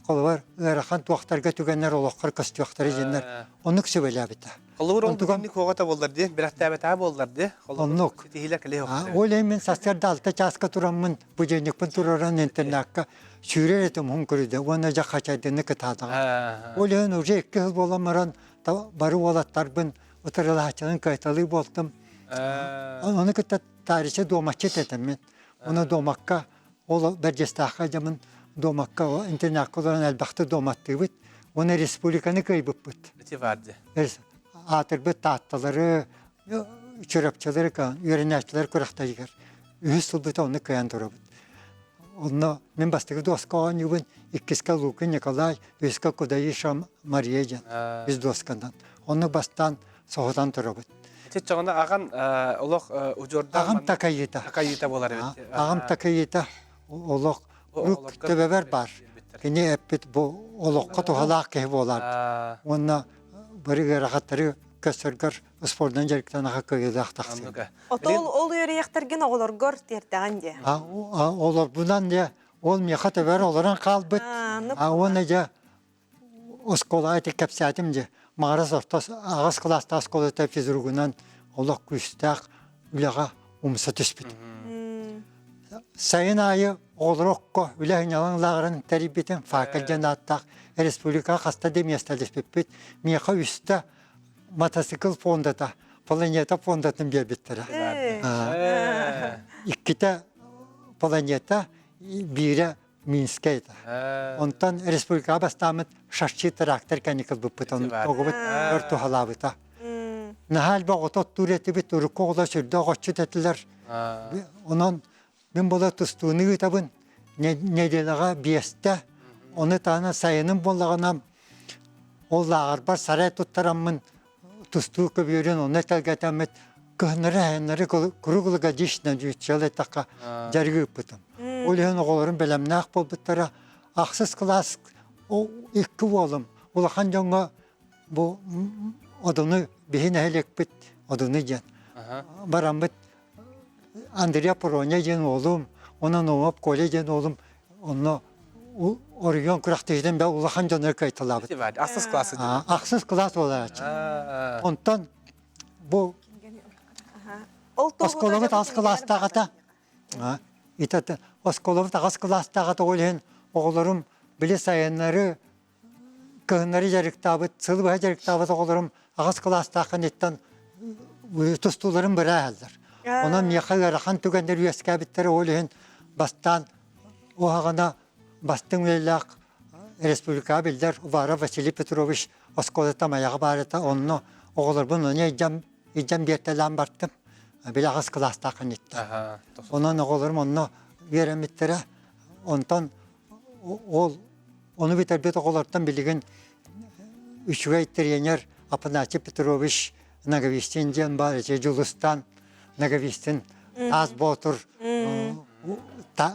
Холобур, ыарахан туохтарга түгэннэр олоххор көстүөхтэрэ диэннэр оннук сүбэлээбитэ. Холобур, ол бүгүннүк хуоҕата буоллар дии, бэлэхтээбэтэ буоллар дии. Оннук. Ситиһиилэр кэлиэ Ол иһин мин сарсыарда алта чааска тураммын, будильникпын туруоран интернакка сүүрэр этим уһун көрүдэ уонна дьэ хачайдыны кытаадаҕа. Ол иһин уже икки сыл буолан баран бары уолаттарбын утарылаһааччыларын кыайталыы буолтум. Ону кытта таарыча дуомаччыт этим мин. Ону дуомакка Ол Бэрдьиэстээххэ дьамын дуомакка интернакка олорон элбэхтик дуоматтыыбыт уонна республиканы кыайбыппыт. Ити баар дии. Аатырбыт Таатталары, Чурапчылары үөрэнээччилэр күрэхтэригэр үһүс сылбыта онно кыайан турабыт. Онно мин бастакы дуоска оонньуубун, иккискэ Лукин Николай, үһүскэ Кудаиша Мария диэн үс дуосканан. Онно бастаан соһутан турабыт. Ити чоҕуна аҕан олох удьуордаах Аҕам такайыыта. Такайыыта буолар эбит. Аҕам такайыыта олох урук төбөбөр баар. Кини эппит бу олоххо туһалаах киһи буолар. Уонна бары ыарахаттары көстөргөр спордунан дьарыктанаха кыайыылаах тахсыа. Ото ол үөрүйэхтэргин оҕолоргор тиэртэҕин дии. Олорбунан дьэ ол миэхэ төбөр олорон хаалбыт. Уонна дьэ Оскуолаҕа ити кэпсээтим дии, Маҕарас орто аҕыс кылаастаах оскуолата физругунан олох күүстээх үлэҕэ умса түспүтүм. Сайын аайы оҕолору окко үлэ сынньалаҥ лааҕырын тэрийбитим, факел диэн ааттаах республикаҕа хаста да миэстэлэспиппит. Миэхэ үстэ мотоцикл фондата, планета фондатын биэрбиттэрэ. Иккитэ планета, биирэ Минскэй этэ. Онтон республикаҕа бастааммыт шашчы трактор кэнник ылбыппыт, оҕобут өр туһалаабыта. Наһаа элбэх оҕото оттуур этибит, урукку оҕолор сүрдээх отчут этилэр. Онон мин буола тустууну ыытабын, неделяҕа биэстэ, ону таһынан сайынын буоллаҕына ол лааҕырбар сарай туттараммын тустуу көбүөрүн онно тэлгэтэммит кыһыннары-сайыннары круглогодично дьүччэл эттэххэ дьарыгы ыыппытым. Ол иһин оҕолорум бэлэмнээх буолбуттара. Ахсыс кылаас икки уолум улахан дьоҥҥо бу Одуну биһи нэһилиэкпит Одуну диэн бараммыт Андрей Проня диэн уолум, онон Оҥоп Коля диэн уолум онно оройуон күрэхтэһиитин бэл улахан дьону кыайталаабыт. Ахсыс кылаас. Ахсыс кылаас буолааччы. Онтон бу оскуолабыт аҕыс кылаастааҕыта итата оскуолабыт аҕыс кылаастааҕыта ол иһин оҕолорум били сайыннары кыһыннары дьарыктаабыт, сылы быһа дьарыктаабыт оҕолорум аҕыс кылаастаах кэнниттэн тустууларын бырааһаллар. Онон миэхэ ыарахан түгэннэр үөскээбиттэрэ ол иһин бастаан уһаҕана бастыҥ үлэлээх республикаҕа биллэр Уваров Василий Петрович оскуолата Майаҕа баар этэ. Онно оҕолорбун ону илдьэн, илдьэн биэртэлээн бартым. Били аҕыс кылаастаах кэнниттэн. Онон оҕолорум онно үөрэммиттэрэ. Онтон ол ону бүтэрбит оҕолортон билигин үчүгэй тренер Апанасий Петрович Ноговицын диэн баар ити Дьулустан Ноговицын. Таас Боотур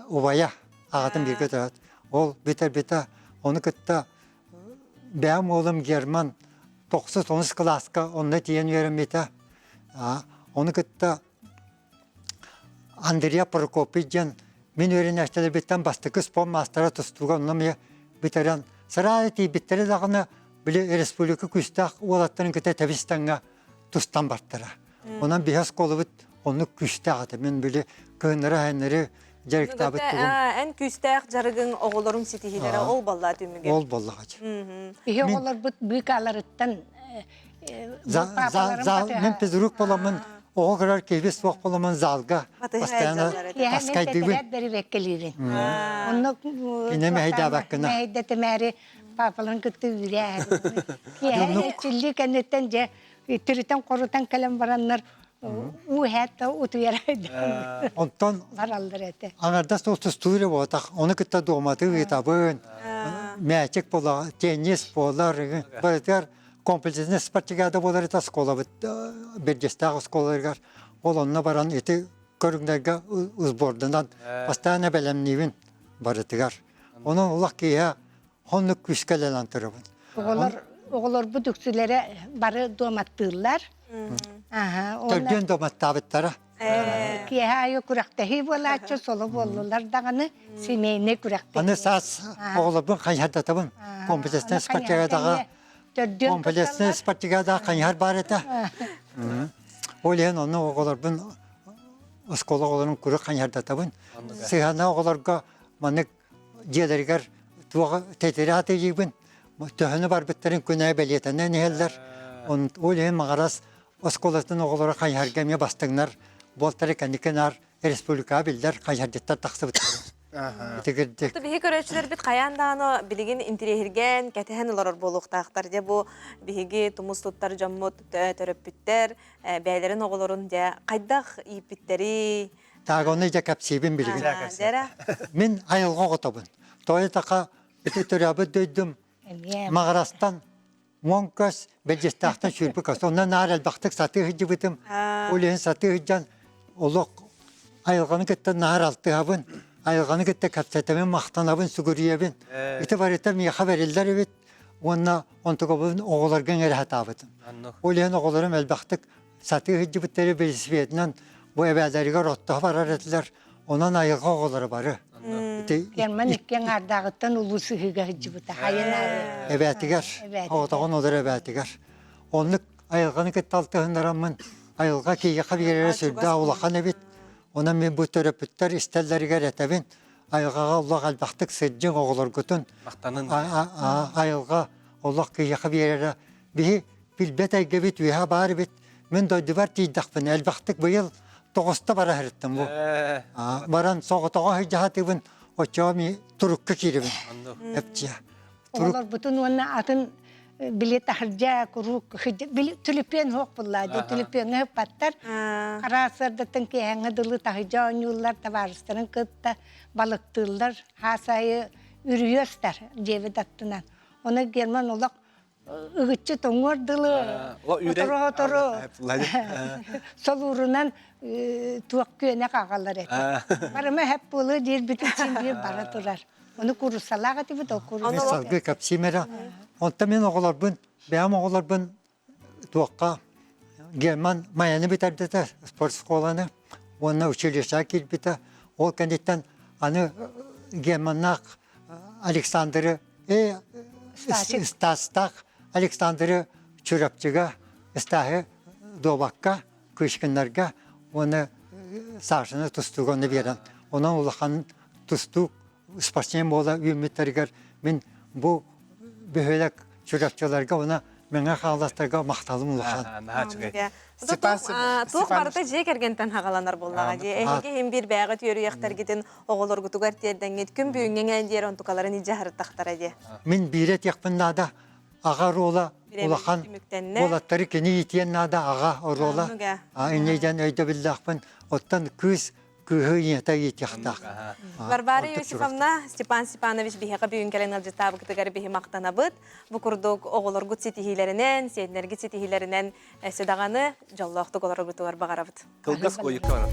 убайа аҕатын бииргэ төрөөт. Ол бүтэр-бүтэ ону кытта бэйэм уолум Герман тохсус онус кылааска онно тиийэн үөрэммитэ. Ону кытта Андрей Прокопий диэн мин үөрэнээччилэрбиттэн бастакы спорт маастара тустууга онно эмиэ бүтэрэн сараайа тиийбиттэрэ даҕаны били республика күүстээх уолаттарын кытта тэбис-тэҥҥэ тустан бартара. Онон биһи оскуолабыт оннук күүстээх этэ. Мин били кыһыннары-сайыннары дьарыктаабыт тугум. Эн күүстээх дьарыгыҥ оҕолоруҥ ситиһиилэрэ ол баллаа түмүгэ. Ол боллаҕа. Биһи оҕолорбут быыкааларыттан Мен физрук боламмын оҕо көрөр киһибит суох боламмын залга постоянно таскайдыыбын. бэрибэккэлиибин. Онно Кине мэһэйдээбэккинэ. Мэһэйдэтимээри папаларын кытта үүрээ. Киэһэ чилли кэнниттэн дьэ тиритэн-хорутан кэлэн бараннар уу иһээт утуйар Онтон бараллар этэ. Аҥардас тустуур буолбатах, ону кытта дуоматы ыытабын, мээчик буолар, теннис буолар, барытыгар комплекснай спартакиада буолар этэ оскуолабыт Бэрдьиэстээх оскуолаларыгар. Ол онно баран ити көрүҥнэргэ сборданан постоянно бэлэмниибин барытыгар. Онон улах киһи оннук күүскэ үлэлээн турабын. Оҕолор оҕолорбут үксүлэрэ бары дуоматтыыллар. Төрдүөн дуоматтаабыттара. Киэһэ аайы күрэхтэһии буолааччы, соло буоллулар даҕаны семейный күрэхтэһии. Аны саас оҕолорбун хайыһардатабын. Комплекснай спартакиадаҕа комплекснай спартакиадаҕа хайыһар баар этэ. Ол иһин онно оҕолорбун оскуола оҕолорун куруук хайыһардатабын. Сыһыана оҕолорго маннык дьиэлэригэр туох тэтэрээт ыйыыбын төһөнү барбыттарын күнэ бэлиэтэнэн иһэллэр. Ол иһин Маҕарас оскуолатын оҕолоро хайыһарга эмиэ бастыҥнар буолтара кэнники наар республикаҕа биллэр хайыһардьыттар тахсыбыттара. Итигирдик. Биһи көрөөччүлэрбит хайаан даҕаны билигин интириэһиргээн, кэтэһэн олорор буолуохтаахтар. Дьэ бу биһиги тумус туттар дьоммут, төрөппүттэр бэйэлэрин оҕолорун дьэ хайдах ииппиттэрий, Таагоны дьэ кэпсиибин билигин. Мин айылҕа оҕотобун. Тоҕо таха ити төрөөбүт дойдум Маҕарастан 10 көс, Бэлдьэстээхтэн 20 көс. Онно наар элбэхтик сатыы сылдьыбытым. Ол иһин сатыы сылдьан олох айылҕаны кытта наар алтыһабын, айылҕаны кытта кэпсэтэбин, махтанабын, сүгүрүйэбин. Ити барыта миэхэ бэриллэр эбит уонна онтукабын оҕолорго иҥэрэ сатаабытым. Ол иһин оҕолорум элбэхтик сатыы сылдьыбыттары велосипедынан бу эбээлэригэр оттоһо барар этилэр. Онон айылҕа оҕолоро бары. Герман икки аҥаардааҕыттан улуу сыһыыга сылдьыбыта. Хайын аайы. Эбээтигэр, оҕотоҕун олор эбээтигэр. Оннук айылҕаны кытта алтыһыннараммын айылҕа киһиэхэ биэрэрэ сүрдээх улахан эбит. Онон мин бу төрөппүттэр истэллэригэр этэбин, айылҕаҕа олох элбэхтик сылдьыҥ оҕолоргутун. Айылҕа олох киһиэхэ биэрэрэ биһи билбэт эйгэбит үөһэ баар эбит. Мин дойдубар тиийдэхпинэ элбэхтик быйыл тоҕуста бара сырыттым бу. Баран соҕотоҕо сылдьаһатыбын, оччоҕо ми турукка киирэбин. Эпчиэ. Оҕолорбутун уонна атын били таһырдьа куруук били түлүпүөн суох буллаа дии түлүпүөҥҥэ ыппаттар араас сырдаттан киэһэҥҥэ дылы таһырдьа оонньууллар табаарыстарын кытта балыктыыллар хаас аайы үрүйэ ыстар дьиэбит аттынан ону Герман олох ыгыччы тоҥуор дылы отору-отору солуурунан туох күөнэх аҕалар этэ. Барыма хэп буолуо диирбитин син биир бара турар. Ону куруссалаах этибит ол курусса. Салгыы кэпсиим эрэ. Онтон мин оҕолорбун, бэйэм оҕолорбун туохха Герман Майаны бүтэрдэтэ спортшколаны уонна училищеҕа киирбитэ. Ол кэнниттэн аны Германнаах Александры Стастаах Александры Чурапчыга, Стаһы Дуобакка, Кышкиннарга уонна Сашаны тустууга онно биэрэн, онон улахан тустуук спортсмен буола үүммүттэригэр мин бу бөһүөлэк Чурапчыларга уонна Мэҥэ Хаҥаластарга махталым улахан. Наһаа үчүгэй. Туох барыта дьиэ кэргэнтэн хаҕаланар буоллаҕа дии. Эһиги иһин биир бээҕит үөрүйэхтэргитин оҕолоргутугар тиэрдэҥҥит күн бүгүҥҥэ диэр онтукаларын илдьэ сырыттахтара дии. Мин биирэ этиэхпин наада аҕа оруола улахан уолаттары кини иитиэн наада аҕа оруола инньэ диэн өйдөбүллээхпин. Оттон кыыс кыыһы ийэтэ иитиэхтээх. Варвара Иосифовна, Степан Степанович биһиэхэ бүгүн кэлэн ыалдьыттаабыкытыгар биһи махтанабыт. Бу курдук оҕолоргут ситиһиилэринэн, сиэннэргит ситиһиилэринэн өссө даҕаны дьоллоохтук олороргутугар баҕарабыт. Кылгас ойукка барар.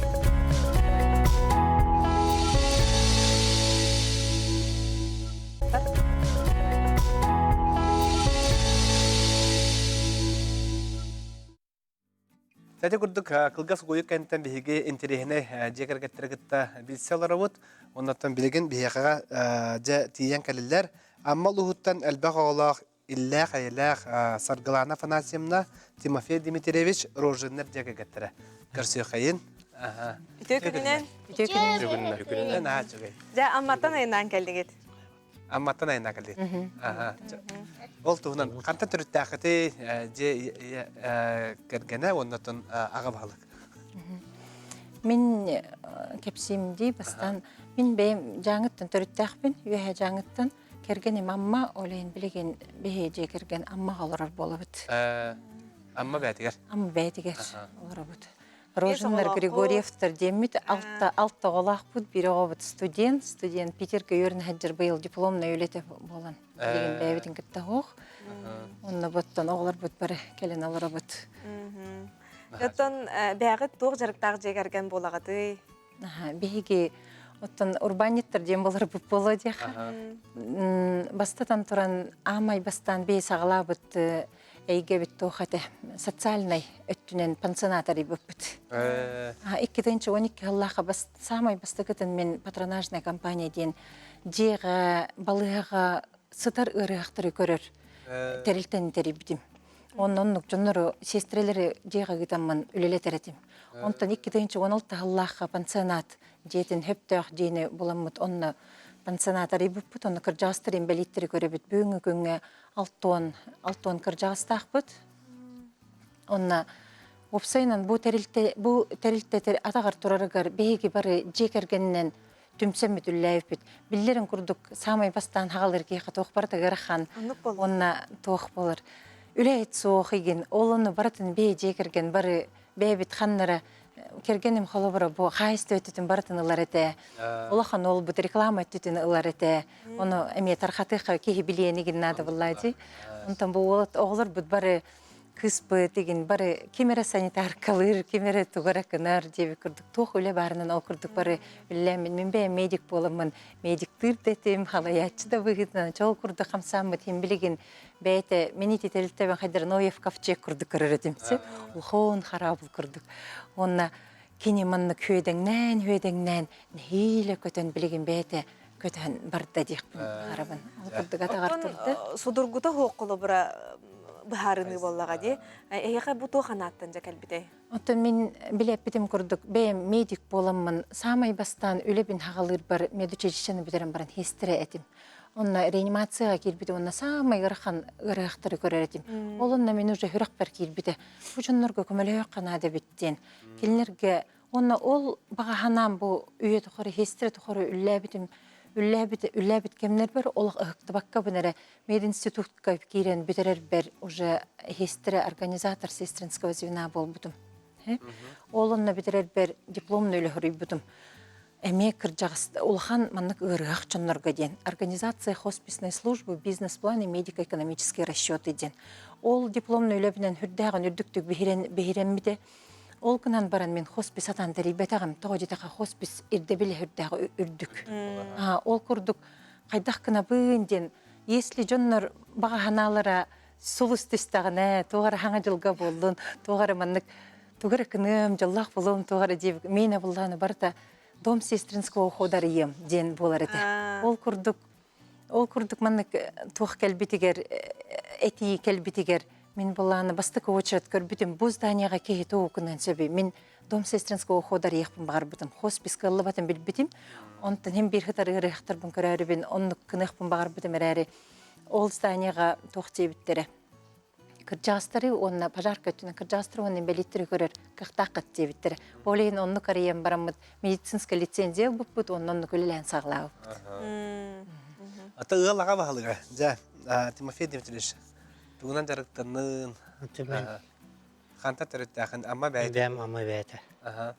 Ити курдук кылгас угуйук кэнниттэн биһиги интэриэһинэй дьиэ кэргэттэри кытта билсэ олоробут. Оннуттан билигин биһиэхэҕэ дьэ тиийэн кэлиллэр. Амма улууһуттан элбэх оҕолоох иллээх-эйэлээх Саргылана Афанасьевна, Тимофей Дмитриевич Рожиннар дьиэ кэргэттэрэ. Көрсүөххэйин. Үтүө күнүнэн. Үтүө күнүнэн. Үтүө күнүнэн. Наһаа үчүгэй. Дьэ, Амматтан айаннаан кэллигит. Амматтан айаннаан кэллигит. Ол туһунан хантан төрүттээххитий дьиэ кэргэнэ уонна аҕа баһылык? Мин кэпсиим дии бастаан мин бэйэм Дьааҥыттан төрүттээхпин, Үөһээ Дьааҥыттан. Кэргэним Амма, ол иһин билигин биһи дьиэ кэргэн Аммаҕа олорор буолабыт. Амма бээтигэр? Амма бээтигэр олоробут. Рожиннар Григорьевтар диэммит алта алта оҕолоохпут, биир оҕобут студент, студент Питергэ үөрэнэ сылдьар быйыл дипломнай үлэтэ буолан билигин бэйэбитин кытта суох. Онно боттон оҕолорбут бары кэлэн олоробут. Оттон бэйэҕит туох дьарыктаах дьиэ кэргэн буолаҕытый? Биһиги оттон урбаанньыттар диэн буоларбыт буолуо диэххэ. Бастатан туран аамай бастаан бэйэ саҕалаабыт эйгэбит туох этэ социальнай өттүнэн пансионат арыйбыппыт. 2012 сыллаахха саамай бастакытын мин патронажная компания диэн дьиэҕэ, балыыһаҕа сытар ыарыһахтары көрөр тэрилтэни тэрийбитим. Онно оннук дьоннору, сиэстэрэлэри дьиэҕэ ыытаммын үлэлэтэр этим. Онтон 2016 сыллаахха пансионат дьиэтин хөптөөх дьиэни буламмыт онно пансионат арыйбыппыт, онно кырдьаҕастар инбэлииттэри көрөбүт. Бүгүҥҥү күҥҥэ алтуон, алтуон кырдьаҕастаахпыт. Онно уопсайынан бу тэрилтэ бу тэрилтэ атаҕар турарыгар биһиги бары дьиэ кэргэнинэн түмсэммит үллээбиппит. Биллэрин курдук саамай бастаан хаҕалыр киһиэхэ туох барыта ыарахан уонна туох буолар. Үлэһит суох игин ол ону барытын бэйэ дьиэ кэргэн бары бэйэбит ханнара кэргэним холобура бу хаайыстыба өттүтүн барытын ылар этэ. Улахан уолбут реклама өттүтүн ылар этэ. Ону эмиэ тархатыахха киһи билиэн игин наада буоллаа дии. Онтон бу уолат оҕолорбут бары кыыспыт игин бары ким эрэ санитаркалыыр, ким эрэ тугу эрэ гынар диэбит курдук туох үлэ баарынан ол курдук бары үлэлээммин мин бэйэм медик буоламмын медиктыыр да этим, халайааччы да быһыытынан чол курдук хамсааммыт иһин билигин бэйэтэ мин ити тэрилтэбин хайдары Ноев ковчег курдук көрөр этим улахан хараабыл курдук уонна кини маннык хүөдэҥнээн хүөдэҥнээн нэһиилэ көтөн билигин бэйэтэ көтөн барда диэхпин баҕарабын ол курдук атаҕар турда судургута суох холобура быһаарыныы буоллаҕа дии эһиэхэ бу туох анааттан дьэ кэлбитэй Оттон мин билэппитим курдук бэйэм медик буоламмын саамай бастаан үлэбин хаҕалыырбар медучилищены бүтэрэн баран хиэстэрэ этим. Онно реанимацияҕа киирбитим уонна саамай ыарахан ыарыһахтары көрөр этим. Ол онно мин уже сүрэхпэр киирбитэ. Бу дьоннорго көмөлөһүөххэ наада эбит диэн. Кинилэргэ уонна ол баҕа санаам бу үйэ тухары хиэстэрэ тухары үллээбитим үллээбит үллээбит кэмнэрбэр олох ыһыктыбаккабын эрэ мединститутка киирэн бүтэрэрбэр уже сестра организатор сестринского звена буолбутум. Ол онно бүтэрэрбэр дипломный үлэ хоруйбутум. Эмиэ кырдьаҕас улахан маннык ыарыһах дьоннорго диэн организация хосписной службы бизнес-план и медико-экономические расчеты диэн. Ол дипломный үлэбинэн үрдээҕин үрдүктүк биһирэммитэ. Ол гынан баран мин хоспис атан тэрийбэтэҕим. Тоҕо диэтэххэ хоспис ирдэбилэ үрдээх үрдүк. Ол курдук хайдах гынабын диэн если дьоннор баҕа санаалара сулус түстэҕинэ туох эрэ хаҥа дьылга буоллун туох эрэ маннык тугу эрэ кыныам дьоллоох буолуом туох эрэ диэбит миэнэ буллааны барыта дом сестринского ухода арыйыам диэн буолар этэ ол курдук ол курдук маннык туох кэлбитигэр этии кэлбитигэр мин буллааны бастакы очередь көрбүтүм бу зданияҕа киһи тугу гыныан сөбүй мин дом сестринского ухода арыйыахпын баҕарбытым. Хосписка ыллыбатын билбитим. Онтон иһин биир сытар ыарыһахтарбын көрөөрүбүн оннук гыныахпын баҕарбытым эрээри ол зданияҕа туох диэбиттэрэ кырдьаҕастары уонна пожарка өттүнэн кырдьаҕастары уонна инбэлииттэри көрөр кыахтааххыт диэбиттэрэ. Ол иһин оннук арыйан бараммыт медицинскэй лицензия ылбыппыт уонна оннук үлэлээн саҕалаабыппыт. Ата ыал аҕа баһылыга, дьэ, Тимофей Дмитриевич, тугунан дьарыктаннын? Хантан төрүттээхин Амма бэйэтэ? Бэйэм Амма бэйэтэ. Аха.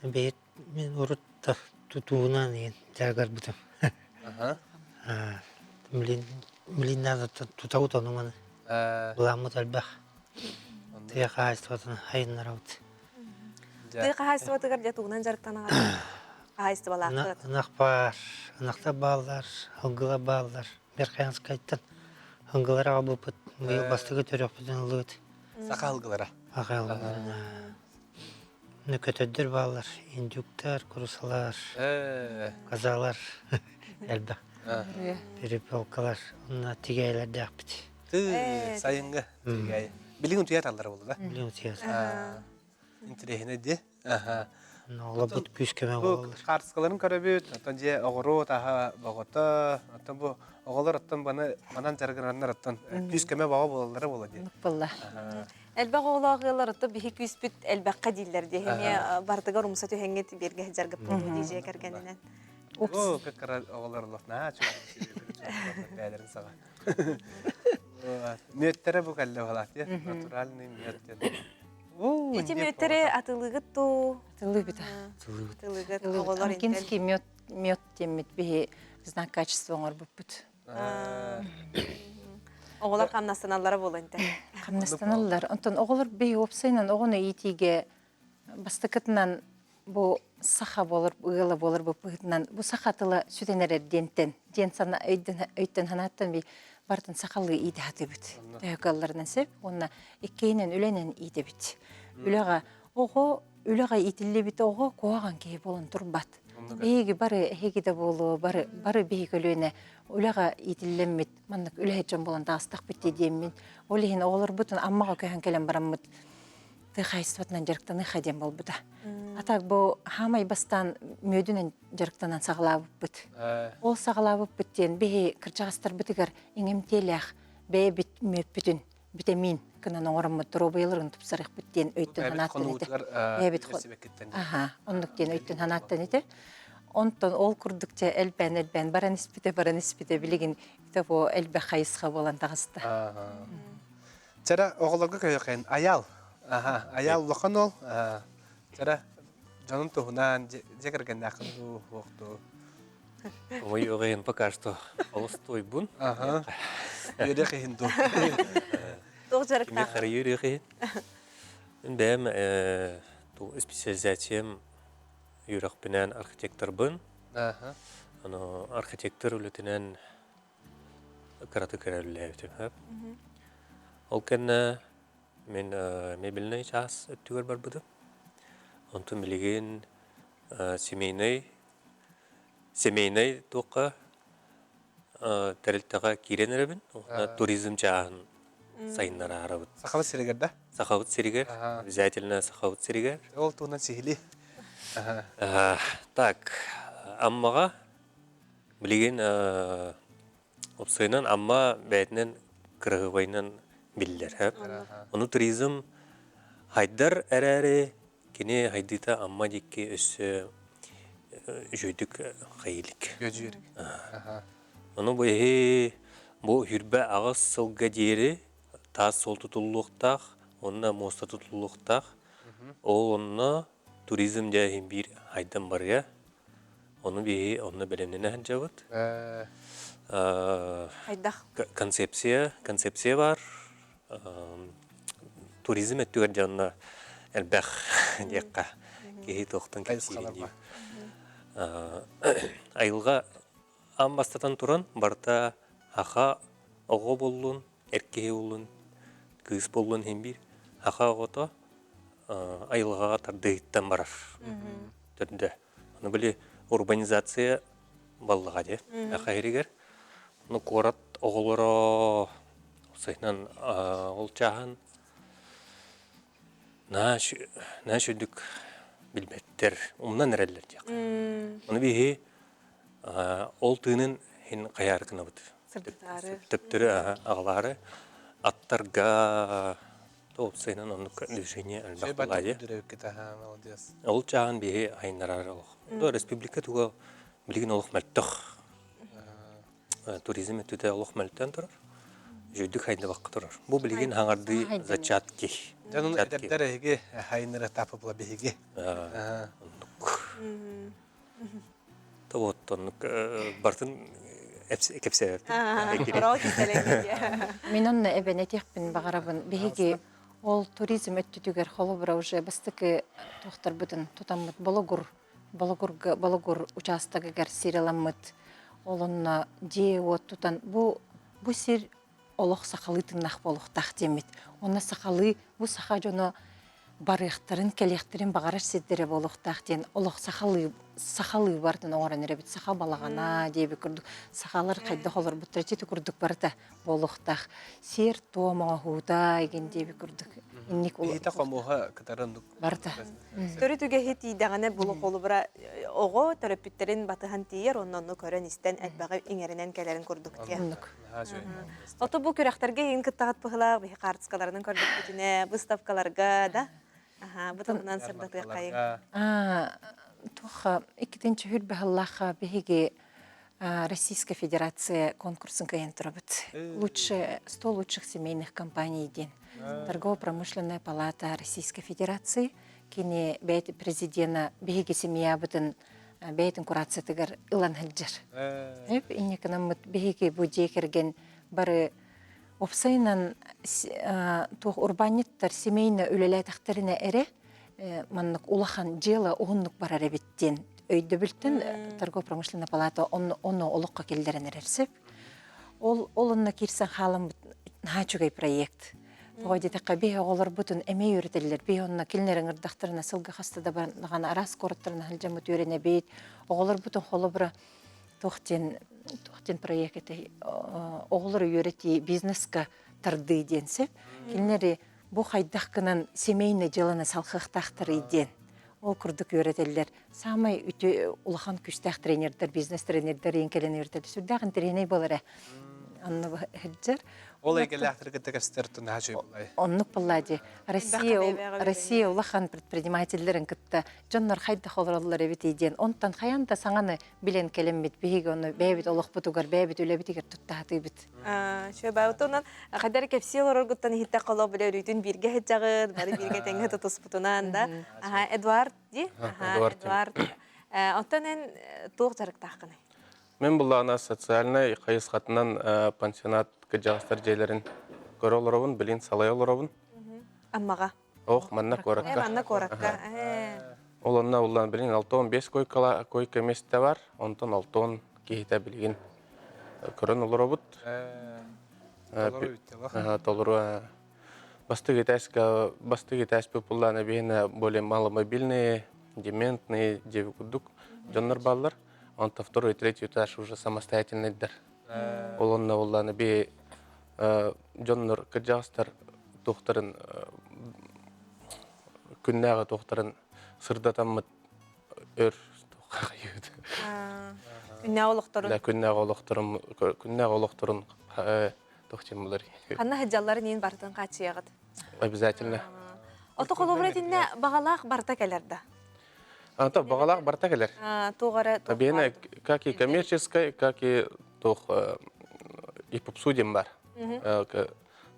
Бэйэт мин урут да тутуунан иһин дьарыгырбытым. Аха. Билин билин тутабыт ону маны. Былааммыт элбэх. Тыа хаһаайыстыбатын айыннарабыт. Тыа хаһаайыстыбатыгар дьэ тугунан дьарыктанаҕын? Хаһаайыстыбалааххыт? Ынах баар, ынахтар бааллар, ылгылар бааллар. Верхоянскайтан ылгылар аҕалбыппыт. Быйыл бастакы төрүөхпүтүн ыллыбыт. Саха алгылара. Саха алгылара. Көтөрдөр бааллар, индюктар, курусалар, казалар элбэх. Перепелкалар, онно тигээйлэрдээхпит. Ты сайыҥҥы тигээй. Билигин утуйар аллара буолла да? Билигин утуйар. Интэриэһинэй дии. Олорбут күүс көмө буолаллар. Хаартыскаларын көрөбүт, оттон дьиэ оҕуруот аһа боҕото, оттон бу оҕолор оттон баны манан дьарыгыраннар оттон күүс көмө боҕо буолаллара буола дии. Буолла. Элбэх оҕолоох ыаллар оттон биһи күүспүт элбэххэ дииллэр дии. Эмиэ бардыгар умса түһэҥҥит биэргэ сылдьаргыт буолуо дии дьиэ кэргэнинэн. Оо, кыра оҕолор олох наһаа үчүгэй бээлэрин саҕа. Мүөттэрэ бу кэллэ буолаат натуральный мед диэн. Ити мүөттэри атылыгыт туу? Атылыыбыт. Атылыгыт оҕолор Амкинский мед мед диэммит биһи знак качества оҥорбуппут. Оҕолор хамнастаналлара буолан тэ. Хамнастаналлар. Онтон оҕолор биһи уопсайынан оҕону иитиигэ бастакытынан бу саха буолар ыала буолар быһыытынан бу саха тыла сүтэн эрэр диэнтэн диэн сана өйтөн санааттан би барытын сахалыы иитэ сатыыбыт төһө кыалларынан сөп уонна иккиһинэн үлэнэн иитэбит үлэҕэ оҕо үлэҕэ иитиллибит оҕо куһаҕан киһи буолан турбат биһиги бары эһиги да буолуо бары бары биһи көлүөнэ үлэҕэ иитиллэммит маннык үлэһит дьон буолан таҕыстахпыт дии диэммин ол иһин оҕолорбутун Аммаҕа көһөн кэлэн бараммыт тыа хаһайыстыбатынан дьарыктаныха диэн буолбута. А так бу хаамай бастаан мүөдүнэн дьарыктанан саҕалаабыппыт. Ол саҕалаабыппыт диэн биһи кырдьаҕастарбытыгар иҥэмтиэлээх бэйэбит мүөппүтүн битэмиин гынан оҥороммут доруобуйаларын тупсарыахпыт диэн өйтөн санааттан этэ. Бэйэбит Аха, оннук диэн өйтөн санааттан этэ. Онтон ол курдук дьэ элбээн-элбээн баран испитэ, баран испитэ билигин итого элбэх хайысха буолан таҕыста. Чара оҕолорго көйөкөн Аял. Аха, Аял улахан уол. Чара дьонун туһунан дьиэ кэргэннээххин дуу, суох дуу? Ой, оҕайын пока что холостуойбун. Аха. Үөрэх иһин дуу. Туох Кими дьарыктаах? харыйы үөрэх иһин. Мин бэйэм специализациям үөрэхпинэн архитекторбын. Аха. Аны архитектор үлэтинэн кыратык эрэ үлэлээбитим сөп. Ол кэннэ мин мебельнай чаас өттүгэр барбытым. Онтон билигин семейнай семейнай туохха тэрилтэҕэ киирэн эрэбин. Уонна туризм чааһын сайыннараарабыт. Сахабыт сиригэр да? Сахабыт сиригэр. Обязательно Сахабыт сиригэр. Ол туһунан сиһилии. Так, Аммаҕа Билигин уопсайынан Амма бэйэтинэн кыраһыабайынан биллэр. Ону туризм хайдар эрээри кини хайдыыта Амма диэки өссө үчүгэйдик хайыы илик. Ону бу эһи бу 28 сылга диэри таас суол тутуллуохтаах уонна муоста тутуллуохтаах. Ол онно туризм дьэ иһин биир хайдан барыа. Ону биһи онно бэлэмнэнэ сылдьабыт. Хайдах? Концепция, концепция бар. Туризм өттүгэр дьэ онно элбэх диэххэ киһи туохтан кэпсиирин дии. Айылҕа аан бастатан туран барыта аха оҕо буоллун, эр киһи буоллун, кыыс буоллун иһин биир аха оҕото айылҕаҕа тардыһыттан барар төрдө. Аны били урбанизация баллаҕа дии аха иһигэр. Ну куорат оҕолоро сыһынан ол чааһын наһаа үчүгдүк билбэттэр, умнан эрэллэр диэххэ. Ону биһи ол тыынын иһин хайаары гынабыт. Сырдатаары. Төптөрү аҕалаары аттарга уопсайынан оннук движение элбэх буолаайы. Ол чааһын биһи айыннарар олох. Республика туга билигин олох мөлтөх. Туризм өттүтэ олох мөлтөөн турар. Үчүгдүк хайдыбакка турар. Бу билигин хаҥардыы зачатки. Дьонун эдэрдэр эһиги хайыннара этапы була биһиги. Оннук. Вот оннук бартын кэпсээбэппин. Мин онно эбэн этиэхпин баҕарабын. Биһиги ол туризм өттүтүгэр холобура уже бастакы туохтарбытын тутаммыт Бологур Бологурга Бологур учаастагыгар сир ыламмыт ол онно дьиэ-уот тутан бу бу сир. олох сахалыы тыыннаах буолуохтаах диэммит. Уонна сахалыы бу саха дьоно барыахтарын, кэлиэхтэрин баҕарар сирдэрэ буолуохтаах диэн олох сахалыы сахалыы барытын оҥорон эрэбит. Саха балаҕана диэбит курдук сахалар хайдах олорбуттара ити курдук барыта буолуохтаах. Сиэр-туом оҥоһуута игин диэбит курдук инник Иһитэ хомуоһа кытары оннук барыта. Төрүт үгэһи тиийдэҕинэ булу холобура оҕо төрөппүттэрин батыһан тиийэр, онно онну көрөн-истэн элбэҕи иҥэринэн кэлэрин курдук диэн. Оннук. Ото бу күрэхтэргэ иһин кыттаҕыт быһылаах биһи хаартыскаларынан көрдөхпүтүнэ, выставкаларга да аха бу туһунан сырдатыаххайыҥ. Туох иккитинчи хүрбэһыллаахха биһиги Российская Федерация конкурсын кыайан турабыт. Лучше 100 лучших семейных компаний диэн. Торгово-промышленная палата Российской Федерации кини бэйт президена биһиги семьябытын бэйэтин курациятыгар ылан сылдьар. Инньэ биһиги бу дьиэ кэргэн бары уопсайынан туох урбаанньыттар семейно үлэлээтэхтэринэ эрэ маннык улахан дьыала уһуннук барар эбит диэн өйдөбүлтэн торгово-промышленная палата ону олоххо киллэрэн эрэр сөп. Ол ол онно киирсэн хааламмыт наһаа үчүгэй проект. Тоҕо диэтэххэ биһи оҕолорбутун эмиэ үөрэтэллэр. Биһи онно кинилэр ыҥырдахтарына сылга хаста да баран араас куораттарынан сылдьаммыт үөрэнэбит. Оҕолорбутун холобура туох диэн туох диэн проект этэй оҕолору үөрэтии бизнеска тардыы диэн сөп. Кинилэри бу хайдах гынан семейное дьыаланы салхыахтаахтарый диэн ол курдук үөрэтэллэр. Саамай үтүө улахан күүстээх тренердэр, бизнес-тренердэр иин кэлэн үөрэтэллэр. Сүрдээх интэриэһинэй буолар ээ. Онно сылдьар. Ол эйгэлээхтэр кытта кэпсэтэр наһаа үчүгэй буоллай. Оннук буоллаа дии. Россия, Россия улахан предпринимателлэрин кытта дьоннор хайдах олороллор эбитий диэн онтон хайаан да саҥаны билэн кэлэммит биһиги ону бэйэбит олохпутугар, бэйэбит үлэбитигэр туттаһатыыбыт. Үчүгэй онон хайдары кэпсии олороргуттан иһиттэххэ олох бile өрүүтүн бииргэ сылдьаҕыт, бары бииргэ тэҥҥэ тутуспутунан да. Аха, Эдуард дии? Аха, Эдуард. Оттон эн туох дьарыктааххыный? Мен буллаҕына социальнай хайысхатынан пансионат кырдьаҕастар дьиэлэрин көрө олоробун, билин салайа олоробун. Аммаҕа. Ох, манна куоракка. Манна куоракка. Ол онно уллан билин 65 койкала койка месте бар, онтон 60 киһитэ билигин көрөн олоробут. Толору Бастык этээскэ бастык этээспит буллаана биһиэнэ более маломобильные, дементные диэби курдук дьоннор бааллар. Онто второй, третий этаж уже самостоятельныйдар. Ол онно буллаана би дьоннор кырдьаҕастар туохтарын күннээҕи туохтарын сырдатаммыт өр Күннээҕи олохторун күннээҕи олохторун күннээҕи олохторун туох диэн булар Ханна сылдьалларын иин барытын хааччыйаҕыт? Обязательно. Ото холобура итиннэ баҕалаах барыта кэлэр да? Ата баҕалаах барыта кэлэр. Туох эрэ Биһиэнэ как и коммерческой, как и туох и попсу диэн бар.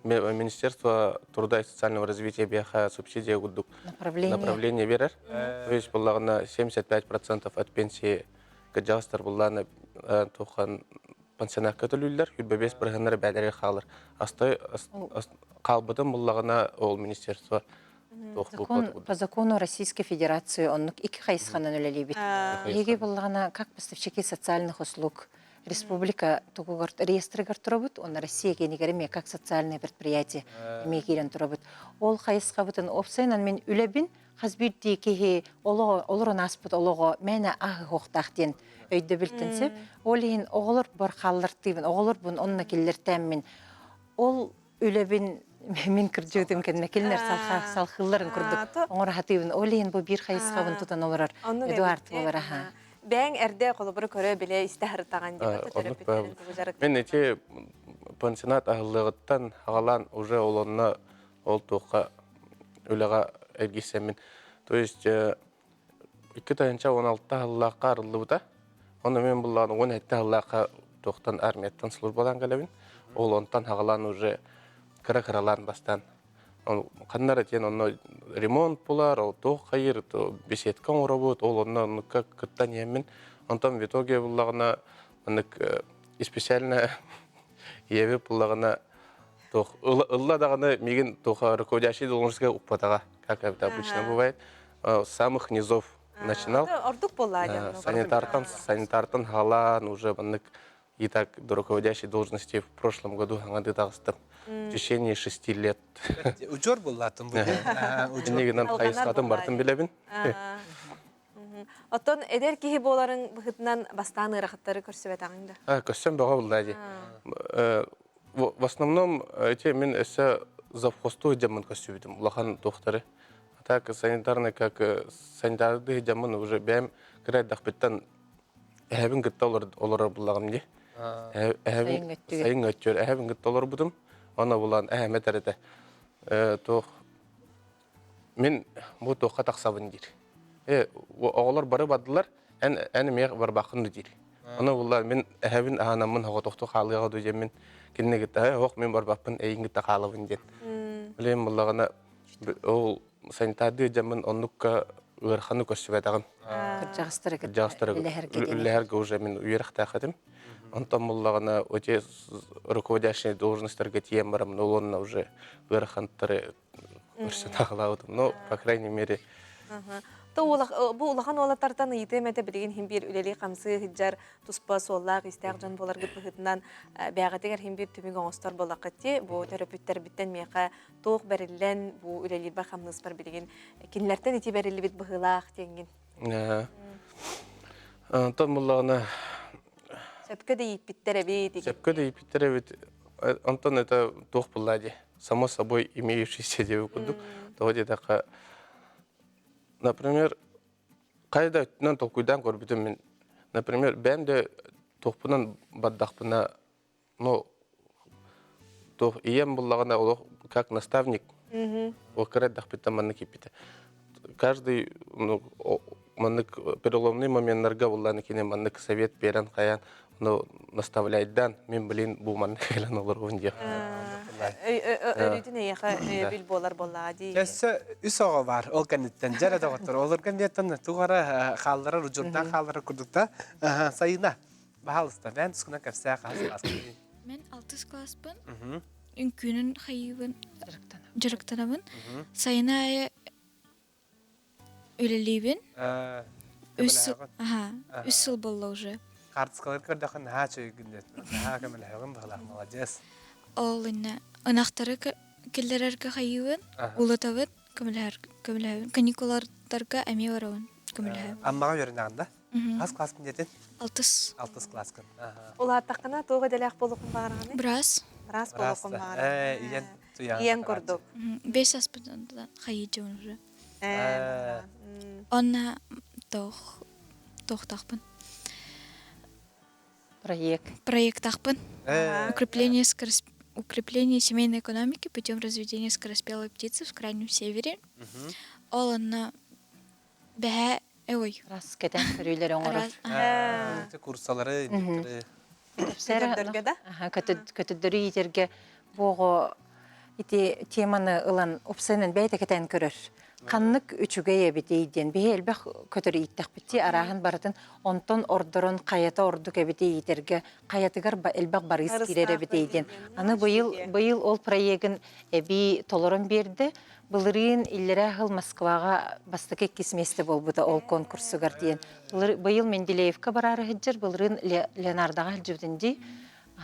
Министерство труда и социального развития биэхэ субсидия курдук направление, направление берер. То есть буллаҕына 75% от пенсии кырдьаҕастар буллаана туоххан пансионакка төлүүллэр, 25 бырыһыаннара бээлэригэр хаалар. Астой хаалбытын буллаҕына ол министерство Закон, по закону Российской Федерации оннук икки хайысханан үлэлиибит. Биһиги буллаҕына как поставщики социальных услуг республика тугугар реестригэр турабыт, уонна Россия киинигэр эмиэ как социальное предприятие эмиэ киирэн турабыт. Ол хайысхабытын уопсайынан мин үлэбин хас биирдии киһи олоҕо олорон ааспыт олоҕо мээнэ ааһыһуохтаах диэн өйдөбүлтэн сөп. Ол иһин оҕолорбор хааллартыыбын, оҕолорбун онно киллэртээммин ол үлэбин мин кырдьыбытым кэннэ кинилэр салхыылларын курдук оҥоро сатыыбын. Ол иһин бу биир хайысхабын тутан олорор Эдуард буолар аха. Бэйэҥ эрдэ холобуру көрө билэ истэ сырыттаҕын диэн төрөппүттэрин тугу дьарыктанар. Мин ити пансионат аһыллыаҕыттан аҕалаан уже ол онно ол туохха үлэҕэ эргиссэммин. То есть 2016 сыллаахха арыллыбыта. Онно мен буллаан 17 сыллаахха туохтан армияттан службалаан кэлэбин. Ол онтон хаҕалаан уже кыра-кыралаан бастаан ханна эрэ диэн онно ремонт булар, ол туох хайыр, беседка оҥоробут, ол онно оннукка кыттан иһэммин. Онтон в итоге буллаҕына маннык специально ийэбит буллаҕына туох ылла даҕаны миигин туох руководящий должностька укпатаҕа, как это обычно бывает, с самых низов начинал. Ордук буолла Санитартан санитартан хаалаан уже маннык. И так до руководящей должности в прошлом году хаҥады таҕыстым. В течение шести лет. Учуор буллаатым бу. Иннигинэн хайысхатын бартын билэбин. Оттон эдэр киһи буоларыҥ быһыытынан бастаан ыарахаттары көрсүбэтэҕиҥ да? Көрсөн бөҕө булла дии. В основном эти мин өссө завхозтуу дьаммын көрсүбүтүм. Улахан туохтары. А так санитарный как санитардыы дьаммын уже бэйэм кыра эрдэхпиттэн эһэбин кытта олорор буллаҕым дии. Эһэбин сайын өттүгэр эһэбин кытта олорбутум. Оны булан эһэм этэр этэ. Туох мин бу туохха тахсабын диир. Э, оҕолор бары бардылар, эн эн эмиэ барбаххын диир. Ону булла мин эһэбин аһанаммын хоҕотохту хаалыаҕа ду диэммин кинини кытта ох мин барбаппын эйин кытта хаалабын диэн. Билим буллаҕына ол санитардыы дьаммын оннукка ыараханы көрсүбэтэҕим. Кырдьаҕастары Кырдьаҕастары үллэһэргэ уже мин үөрэхтээх этим. Онтон буллаҕына эти руководящие должностьтарга тиийэн бараммын ол онно уже ыарахаттары көрсөн аҕалаабытым. Ну, по крайней мере, То бу улахан уолаттартан ыйытыам этэ билигин хин биир үлэлии-хамсыы сылдьар туспа суоллаах-иистээх дьон буоларгыт быһыытынан бэйэҕитигэр хин биир түмүк оҥостор буоллаххыт дии. Бу төрөппүттэрбиттэн миэхэ туох бэриллэн бу үлэлиирбэр хамныспар билигин кинилэртэн ити бэриллибит быһыылаах диэҥҥин. Онтон буллаҕына Сөпкө да ииппиттэр эбит. Сөпкө да ииппиттэр эбит. Онтон это туох булла дии. Само собой имеющийся диэбит курдук. Тоҕо диэтэххэ, например, хайда өттүнэн толкуйдаан көрбүтүм мин. Например, бэйэм да туохпунан бардахпына, ну, туох ийэм буллаҕына олох как наставник ол кыра эрдэхпиттэн маннык ииппитэ. Каждый ну, маннык переломный моменнарга буллааны кини маннык совет биэрэн хайаан ну наставляйдан мин блин бу маннык кэлэн олорбун диэх. Өрүүтүн эйиэхэ өйөбүл буолар буоллаҕа дии. Өссө үс оҕо бар ол кэнниттэн дьэ эрэ доҕоттор олорго эмиэттэн туох эрэ хаалларар удьурдаан хаалларар курдукта Сайына баһаалыста бээн тускунан кэпсээ хаһыс класспын Мен алтыс класспын үҥкүүнүн хайыыбын дьарыктанабын сайын аайы Үлэлиибин. Үс сыл, аха, үс сыл буолла уже. Хаартыскалары көрдөххө наһаа үчүгэй наһаа көмөлөһөҕүн быһалаах молодец. Ол иннэ ынахтары киллэрэргэ хайыыбын, улатабын, көмөлөһөр көмөлөһөбүн. Каникулардарга эмиэ барабын, көмөлөһөбүн. Аммаҕа үөрэнэҕин да? Хас класскын диэтин? Алтыс. Алтыс класскын. Улааттаххына туох идэлээх буолуоххун баҕараҕыный? Быраас. Быраас буолуоххун баҕараҕын. Ийэн Ийэн курдук. Бес аспытын хайыдьыбын уже. Онна тох тохтахпын. Проект. Проектахпын. Укрепление скорос... Укрепление семейной экономики путем разведения скороспелой птицы в Крайнем Севере. Ол онно бэһэ ой. Раз кэтэн көрүүлэр оҥорор. Курсалары, Көтөрдөргө да? Көтөрдөрү иитэргэ бу оҕо ити теманы ылан упсайынан бэйэтэ кэтээн көрөр. Ханнык үчүгэй эбитий диэн биһи элбэх көтөрү ииттэхпит арааһын барытын онтон ордорон хайата ордук эбитий иитэргэ хайатыгар элбэх барыыс киирэр эбитий диэн. Аны быйыл быйыл ол проегын эбии толорон биэрдэ. Былырыын иллэрээ сыл Москваҕа бастакы иккис миэстэ буолбута ол конкурсугар диэн. Быйыл Менделеевка бараары сылдьар, былырыын Леонардаҕа сылдьыбытын дии.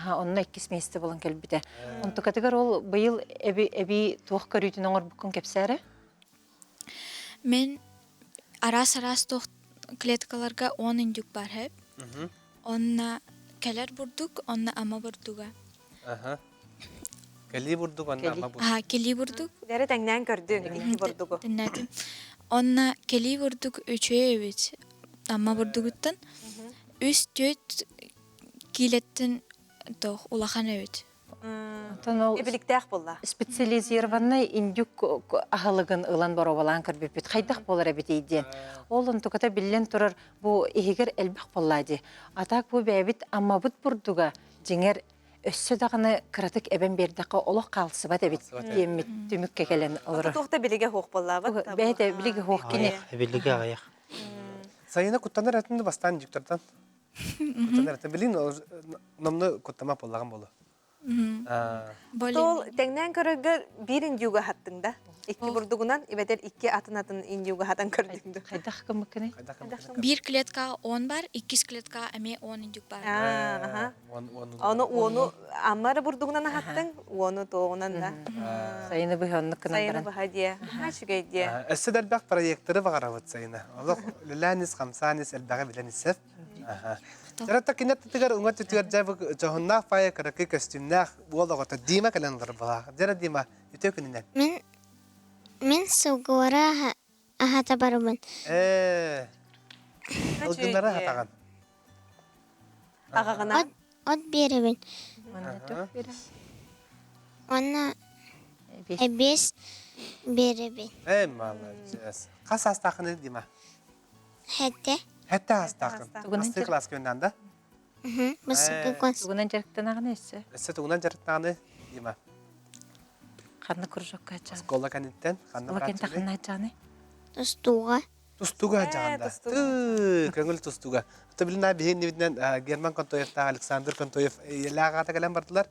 Онно иккис миэстэ буолан кэлбитэ. Онтукатыгар ол быйыл эби туох көрүүтүн оҥорбуккун кэпсээрэ? Мен араас-араас туох клеткаларга 10 индюк бар хэп. Онна кэлэр бурдук, онно ама бурдуга. Кэлии бурдук онно ама бурдук. Аха, кэлии бурдук. Дэрэ тэҥнээн көрдүҥ, икки бурдугу. Тэннээтим. Онно кэлии бурдук үчүгэй эбит. Амма бурдугуттан. Үс түөрт киилэттэн туох улахан эбит. Онтон ол Эбиликтээх буолла. специализированный индюк аһылыгын ылан боруобалаан көрбүппүт. Хайдах буолар эбитий диэн. Ол онтуката биллэн турар бу иһигэр элбэх буоллаа дии. А так бу бэйэбит Аммабыт бурдуга дьиҥэр өссө даҕаны кыратык эбэн биэрдэххэ олох хаалсыбат эбит диэммит түмүккэ кэлэн олорор. Туох да билигэ суох буоллаабыт. Бэйэтэ билигэ суох кини. Билигэ аҕыйах. Сайына куттанар этин бастаан дьүктартан. Куттанар этин. Билин номну куттама буоллаҕым болу. Тол тэҥнээн көрөргө биир индюга хаттыҥ да? Икки бурдугунан ибэтэр икки атын-атын индюга хатан көрдүҥ дуо? Хайдах гыммыккыный? Биир клеткаҕа он бар, иккис клеткаҕа эмиэ он индюк бар. Аха. Ону уону амма эрэ бурдугунан аһаттыҥ, уону туоҕунан да. Сайыны быһа оннук гынан Сайыны баран. быһа диэ. Наһаа үчүгэй диэ. Өссө да элбэх проекторы баҕарабыт сайына. Олох үлэлээн ис, хамсаан ис, элбэҕи билэн исэр. Дьарата кине тытыгар уҥа түтүгэр дьэ бу дьоһуннаах паайа кыракый көстүүмнээх уол оҕото Дима кэлэн олорбулаах. Дьара Дима, үтүө күнүнэн. Мин мин сылгылары аһата барабын. Ээ. Ылгыннары аһатаҕын. Аҕаҕына. От от биэрэбин. Уонна эбиэс биэрэбин. Ээ, молодец. Хас саастааххыный, Дима? Хэтте. Хэтте саастааххын. Бастыы кылааска үөннээн да? Бастакы класс. Тугунан дьарыктанаҕын өссө? Өссө тугунан дьарыктанаҕыный, Дима? Ханна кружокка ачааны? Оскуола кэнниттэн ханна Оскуола кэнниттэн ханна ачааны? Тустууга. Тустууга дьаҕанда. Тыы, көҥүл тустууга. Ото билин биһи иннибитинэн Герман Контоевтаах Александр Контоев ийэлээх аҕата кэлэн бардылар.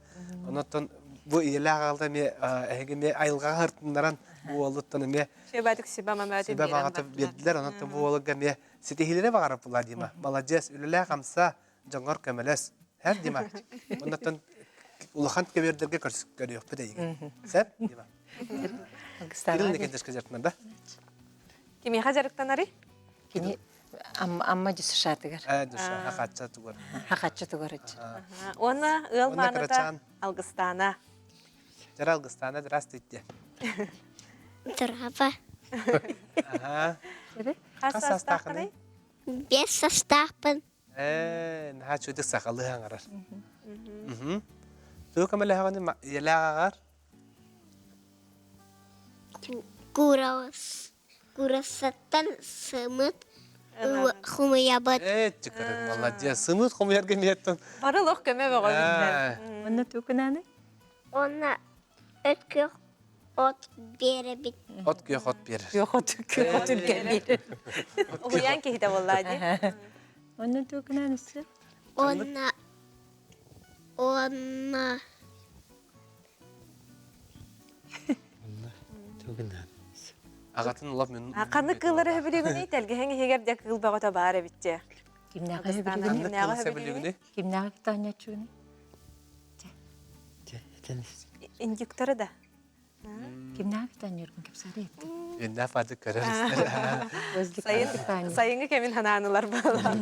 Онон бу ийэлээх аҕалта эмиэ эһиги эмиэ айылҕаҕа ыртыннаран бу уолуттан эмиэ Сүбэтик сүбэ мамааты сүбэ баҕата биэрдилэр. Онон бу уолуга эмиэ ситиһиилэри баҕараппылар Дима. Маладьыас, үлэлээх хамса, дьоҥҥор көмөлөс. Һэр Дима. Оннуттан улахан көбүөрдэргэ көрүөхпүт эйигин. Сэр, Дима. Кирилл Никитичка дьарыктанар да? Кимиэхэ дьарыктанарый? Кини Амма дьүсүшатыгар. Ээ, душа, хахачча тугар. Хахачча тугар Уонна ыал мааныта Алгыстаана. Дьара Алгыстаана, здравствуйте. Здраво. Аха. Хас саастааххыный? Биэс састаахпын. Ээ, наһаа үчүгэй сахалыы аҥарар. Тугу көмөлөһөҕүнүй ийэлээх аҕар? Курассаттан сымыт хомуйабыт. Ээ, чыкырын, молодец. Сымыт хомуйарга миэттэн. Бары олох көмө бөҕө биллэр. Онно тугунааны? Онно өт күөх от биэрэбит. От күөх от биэрэр. Күөх от күөх от биэрэр. Уһуйаан киһитэ буоллаа дии. Онно тугунаан өссө? Онно онно Тугунаан. Аҕатын улап мен Ханнык кыыллары хөбүлүгүнүй тэлгэһэҥ иһигэр дьэ кыыл бөҕөтө баар эбитче. Кимнээҕи хөбүлүгүнүй? Кимнээҕи таанньаччыгыный? Индюктары да. Кимнээҕи таанньыргын кэпсээри эттин. Иннэ фадык көрөр Сайын сайыҥҥы кэмин ханаанылар буолла.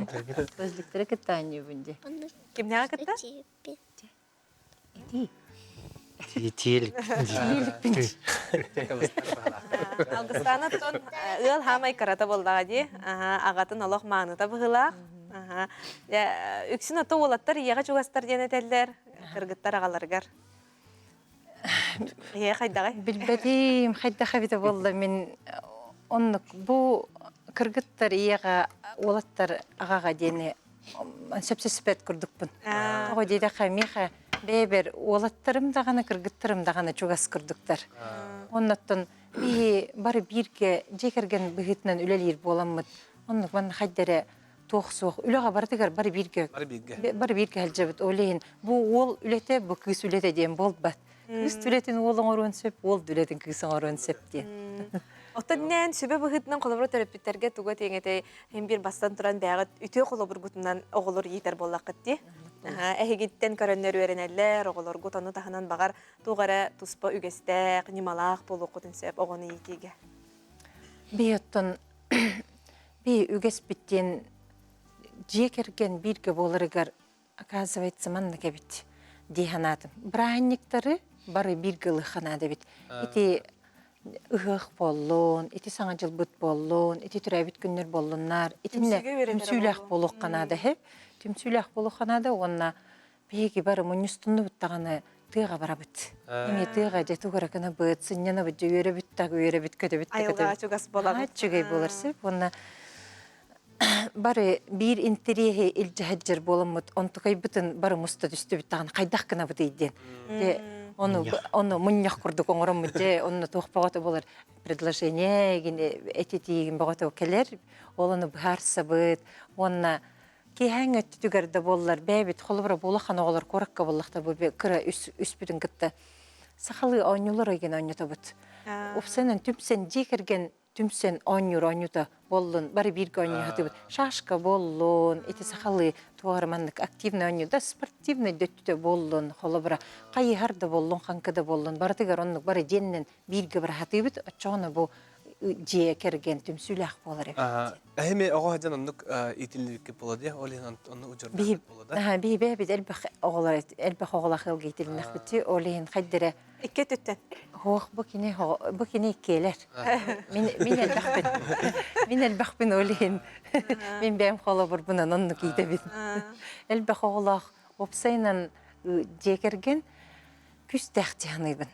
Возликтары кытта анньыбын дии. Кимнээҕи кытта? Ити. Тиэлик. Алгыстаана тон ыал хаамай кырата буоллаҕа дии. Аҕатын олох мааныта быһыылаах. Үксүн ото уолаттар ийэҕэ чугастар диэн этэллэр, кыргыттар аҕаларыгар. Ийэ хайдаҕай? Билбэтим, хайдах эбитэ буолла мин оннук бу кыргыттар ийэҕэ, уолаттар аҕаҕа диэни сөпсөспөт курдукпун. Тоҕо диэтэххэ, миэхэ бэйэбэр уолаттарым даҕаны, кыргыттарым даҕаны чугас курдуктар. Оннуттан биһи бары бииргэ дьиэ кэргэн быһыытынан үлэлиир буоламмыт, оннук манна хайда эрэ туох суох үлэҕэ барытыгар бары бииргэ бары бииргэ бары бииргэ сылдьабыт. Ол иһин бу уол үлэтэ, бу кыыс үлэтэ диэн буолбат. Кыыс үлэтин уол оҥоруон сөп, уол үлэтин кыыс оҥоруон сөп диэн. Оттон нээн сүбэ быһыытынан холобура төрөппүттэргэ туга тиэҥ этэй һин биир бастан туран бэйэҕит үтүө холобургутунан оҕолор иитэр буоллаххыт дии. Эһигиттэн көрөннөр үөрэнэллэр, оҕолоргут ону таһынан баҕар туох эрэ туспа үгэстээх, ньымалаах буолуоххутун сөп оҕону иитиигэ. Би оттон би үгэспит диэн дьиэ кэргэн бииргэ буоларыгар оказывается маннык эбит дии санаатым. Бырааһынньыктары бары бииргэ ылыахха наада эбит. Ити ыһыах буоллун, ити саҥа дьылбыт буоллун, ити төрөөбүт күннэр буоллуннар, итиннэ түмсүүлээх буолуохха наада иһэ. Түмсүүлээх буолуохха наада уонна биһиги бары мунньустуннубут даҕаны тыаҕа барабыт. Эмиэ тыаҕа дьэ тугу эрэ гынабыт, сынньанабыт, дьэ үөрэбит да үөрэбит, көтөбүт да Айылҕаҕа чугас буолабыт. Үчүгэй буолар сөп уонна бары биир интэриэһи илдьэ сылдьар буоламмыт онтукайбытын бары муста түстүбүт даҕаны хайдах гынабытый диэн. Дьэ ону ону мунньах курдук оҥороммут дьэ онно туох бөҕөтө буолар предложение этитиигин бөҕөтө кэлэр ол ону быһаарсабыт уонна киэһээҥҥи өттүтүгэр да буоллар бэйэбит холобура бу улахан оҕолор куоракка буоллахта бу кыра үспүтүн кытта. сахалыы оонньуулар ыйгын оонньотобут. Упсанан түмсэн дьиэ кэргэн түмсэн оонньуур оонньуута буоллун, бары бииргэ оонньуһатыбыт. Шашка буоллун, ити сахалыы туох маннык активный оонньуу да спортивный дөттүтэ буоллун, холобура хайыһар да буоллун, хаҥкы да буоллун, барытыгар оннук бары дьиэннэн бииргэ быраһатыыбыт, оччоҕуна бу дьиэ кэргэн түмсүүлээх буолар эбит. Эһими оҕо сылдьан оннук иитиллибиккит буолуо дии, ол иһин онну удьурдаабыт буолуо да. Биһи бэйэбит элбэх оҕолор элбэх оҕолоох ыалга иитилиннэхпит ол иһин хайдара Икки өттүттэн. Хоох бу кини бу кини иккиэлэр. Мин мин элбэхпин. Мин элбэхпин ол иһин мин бэйэм холобурбунан оннук иитэбин. Элбэх оҕолоох уопсайынан дьиэ кэргэн күүстээх дии саныыбын.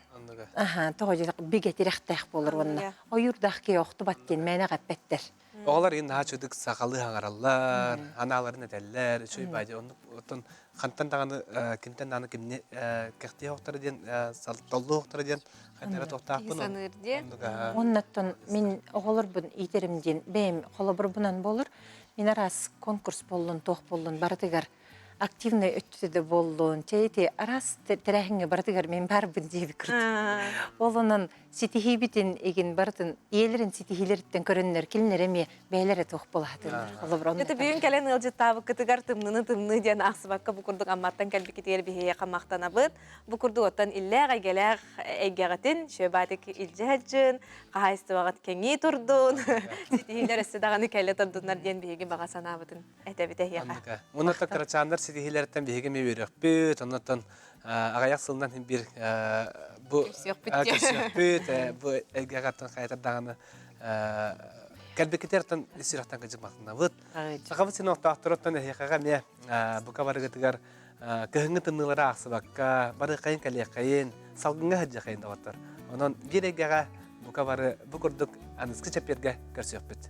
Аха, тоҕо диэтэххэ бигэ тирэхтээх буолар уонна ойуурдаах киһи охтубат диэн мээнэҕэ эппэттэр. Оҕолор иһин наһаа чудук сахалыы хаҥараллар, анааларын этэллэр, үчүгэй баайдьа оннук оттон хантан даҕаны кимтэн даҕаны кимни кэхтиэ охторо диэн толлуо охторо диэн хайдара туохтаахпын саныыр диэн. Оннуттан мин оҕолорбун иитерим диэн бэйэм холобурбунан буолар. Мин араас конкурс буоллун, туох буоллун барытыгар активный өттүтэ да буоллун, чэ ити араас тэрээһиҥҥэ барытыгар мин баарбын диэбит курдук. Ол онон ситиһиибитин игин барытын ийэлэрин ситиһиилэриттэн көрөннөр кинилэр эмиэ бэйэлэрэ туох буолаатылар. Холобур Это бүгүн кэлэн ыалдьыттаабыккытыгар тымныны тымныы диэн аахсыбакка бу курдук Амматтан кэлбиккитигэр биһиэхэ махтанабыт. Бу курдук оттон иллээх эйгэлээх эйгэҕитин Шөбатик илдьэ сылдьын, хаһаайыстыбаҕыт кэҥии турдун, ситиһиилэр өссө даҕаны кэлэ турдуннар диэн биһиги баҕа санаабытын этэбит эһиэхэ. Оннуттан кырачааннар ситиһиилэриттэн биһиги эмиэ үөрүөхпүт, оннуттан аҕыйах сылынан биир бу көрсүөхпүт, бу эйгэҕэ хайатар даҕаны кэлбиккитиэртэн сүрэхтэн кыдьымахтанабыт. Сахабыт син олохтоохторуттан эһиэхэҕэ эмиэ бука барыгытыгар кыһыҥҥы тымныылары аахсыбакка барыаххайын кэлиэххэйин, салгыҥҥа сылдьыаххайын доҕоттор. Онон биир эйгэҕэ бука бары бу курдук аныгыскы чэппиэргэ көрсүөхпүт.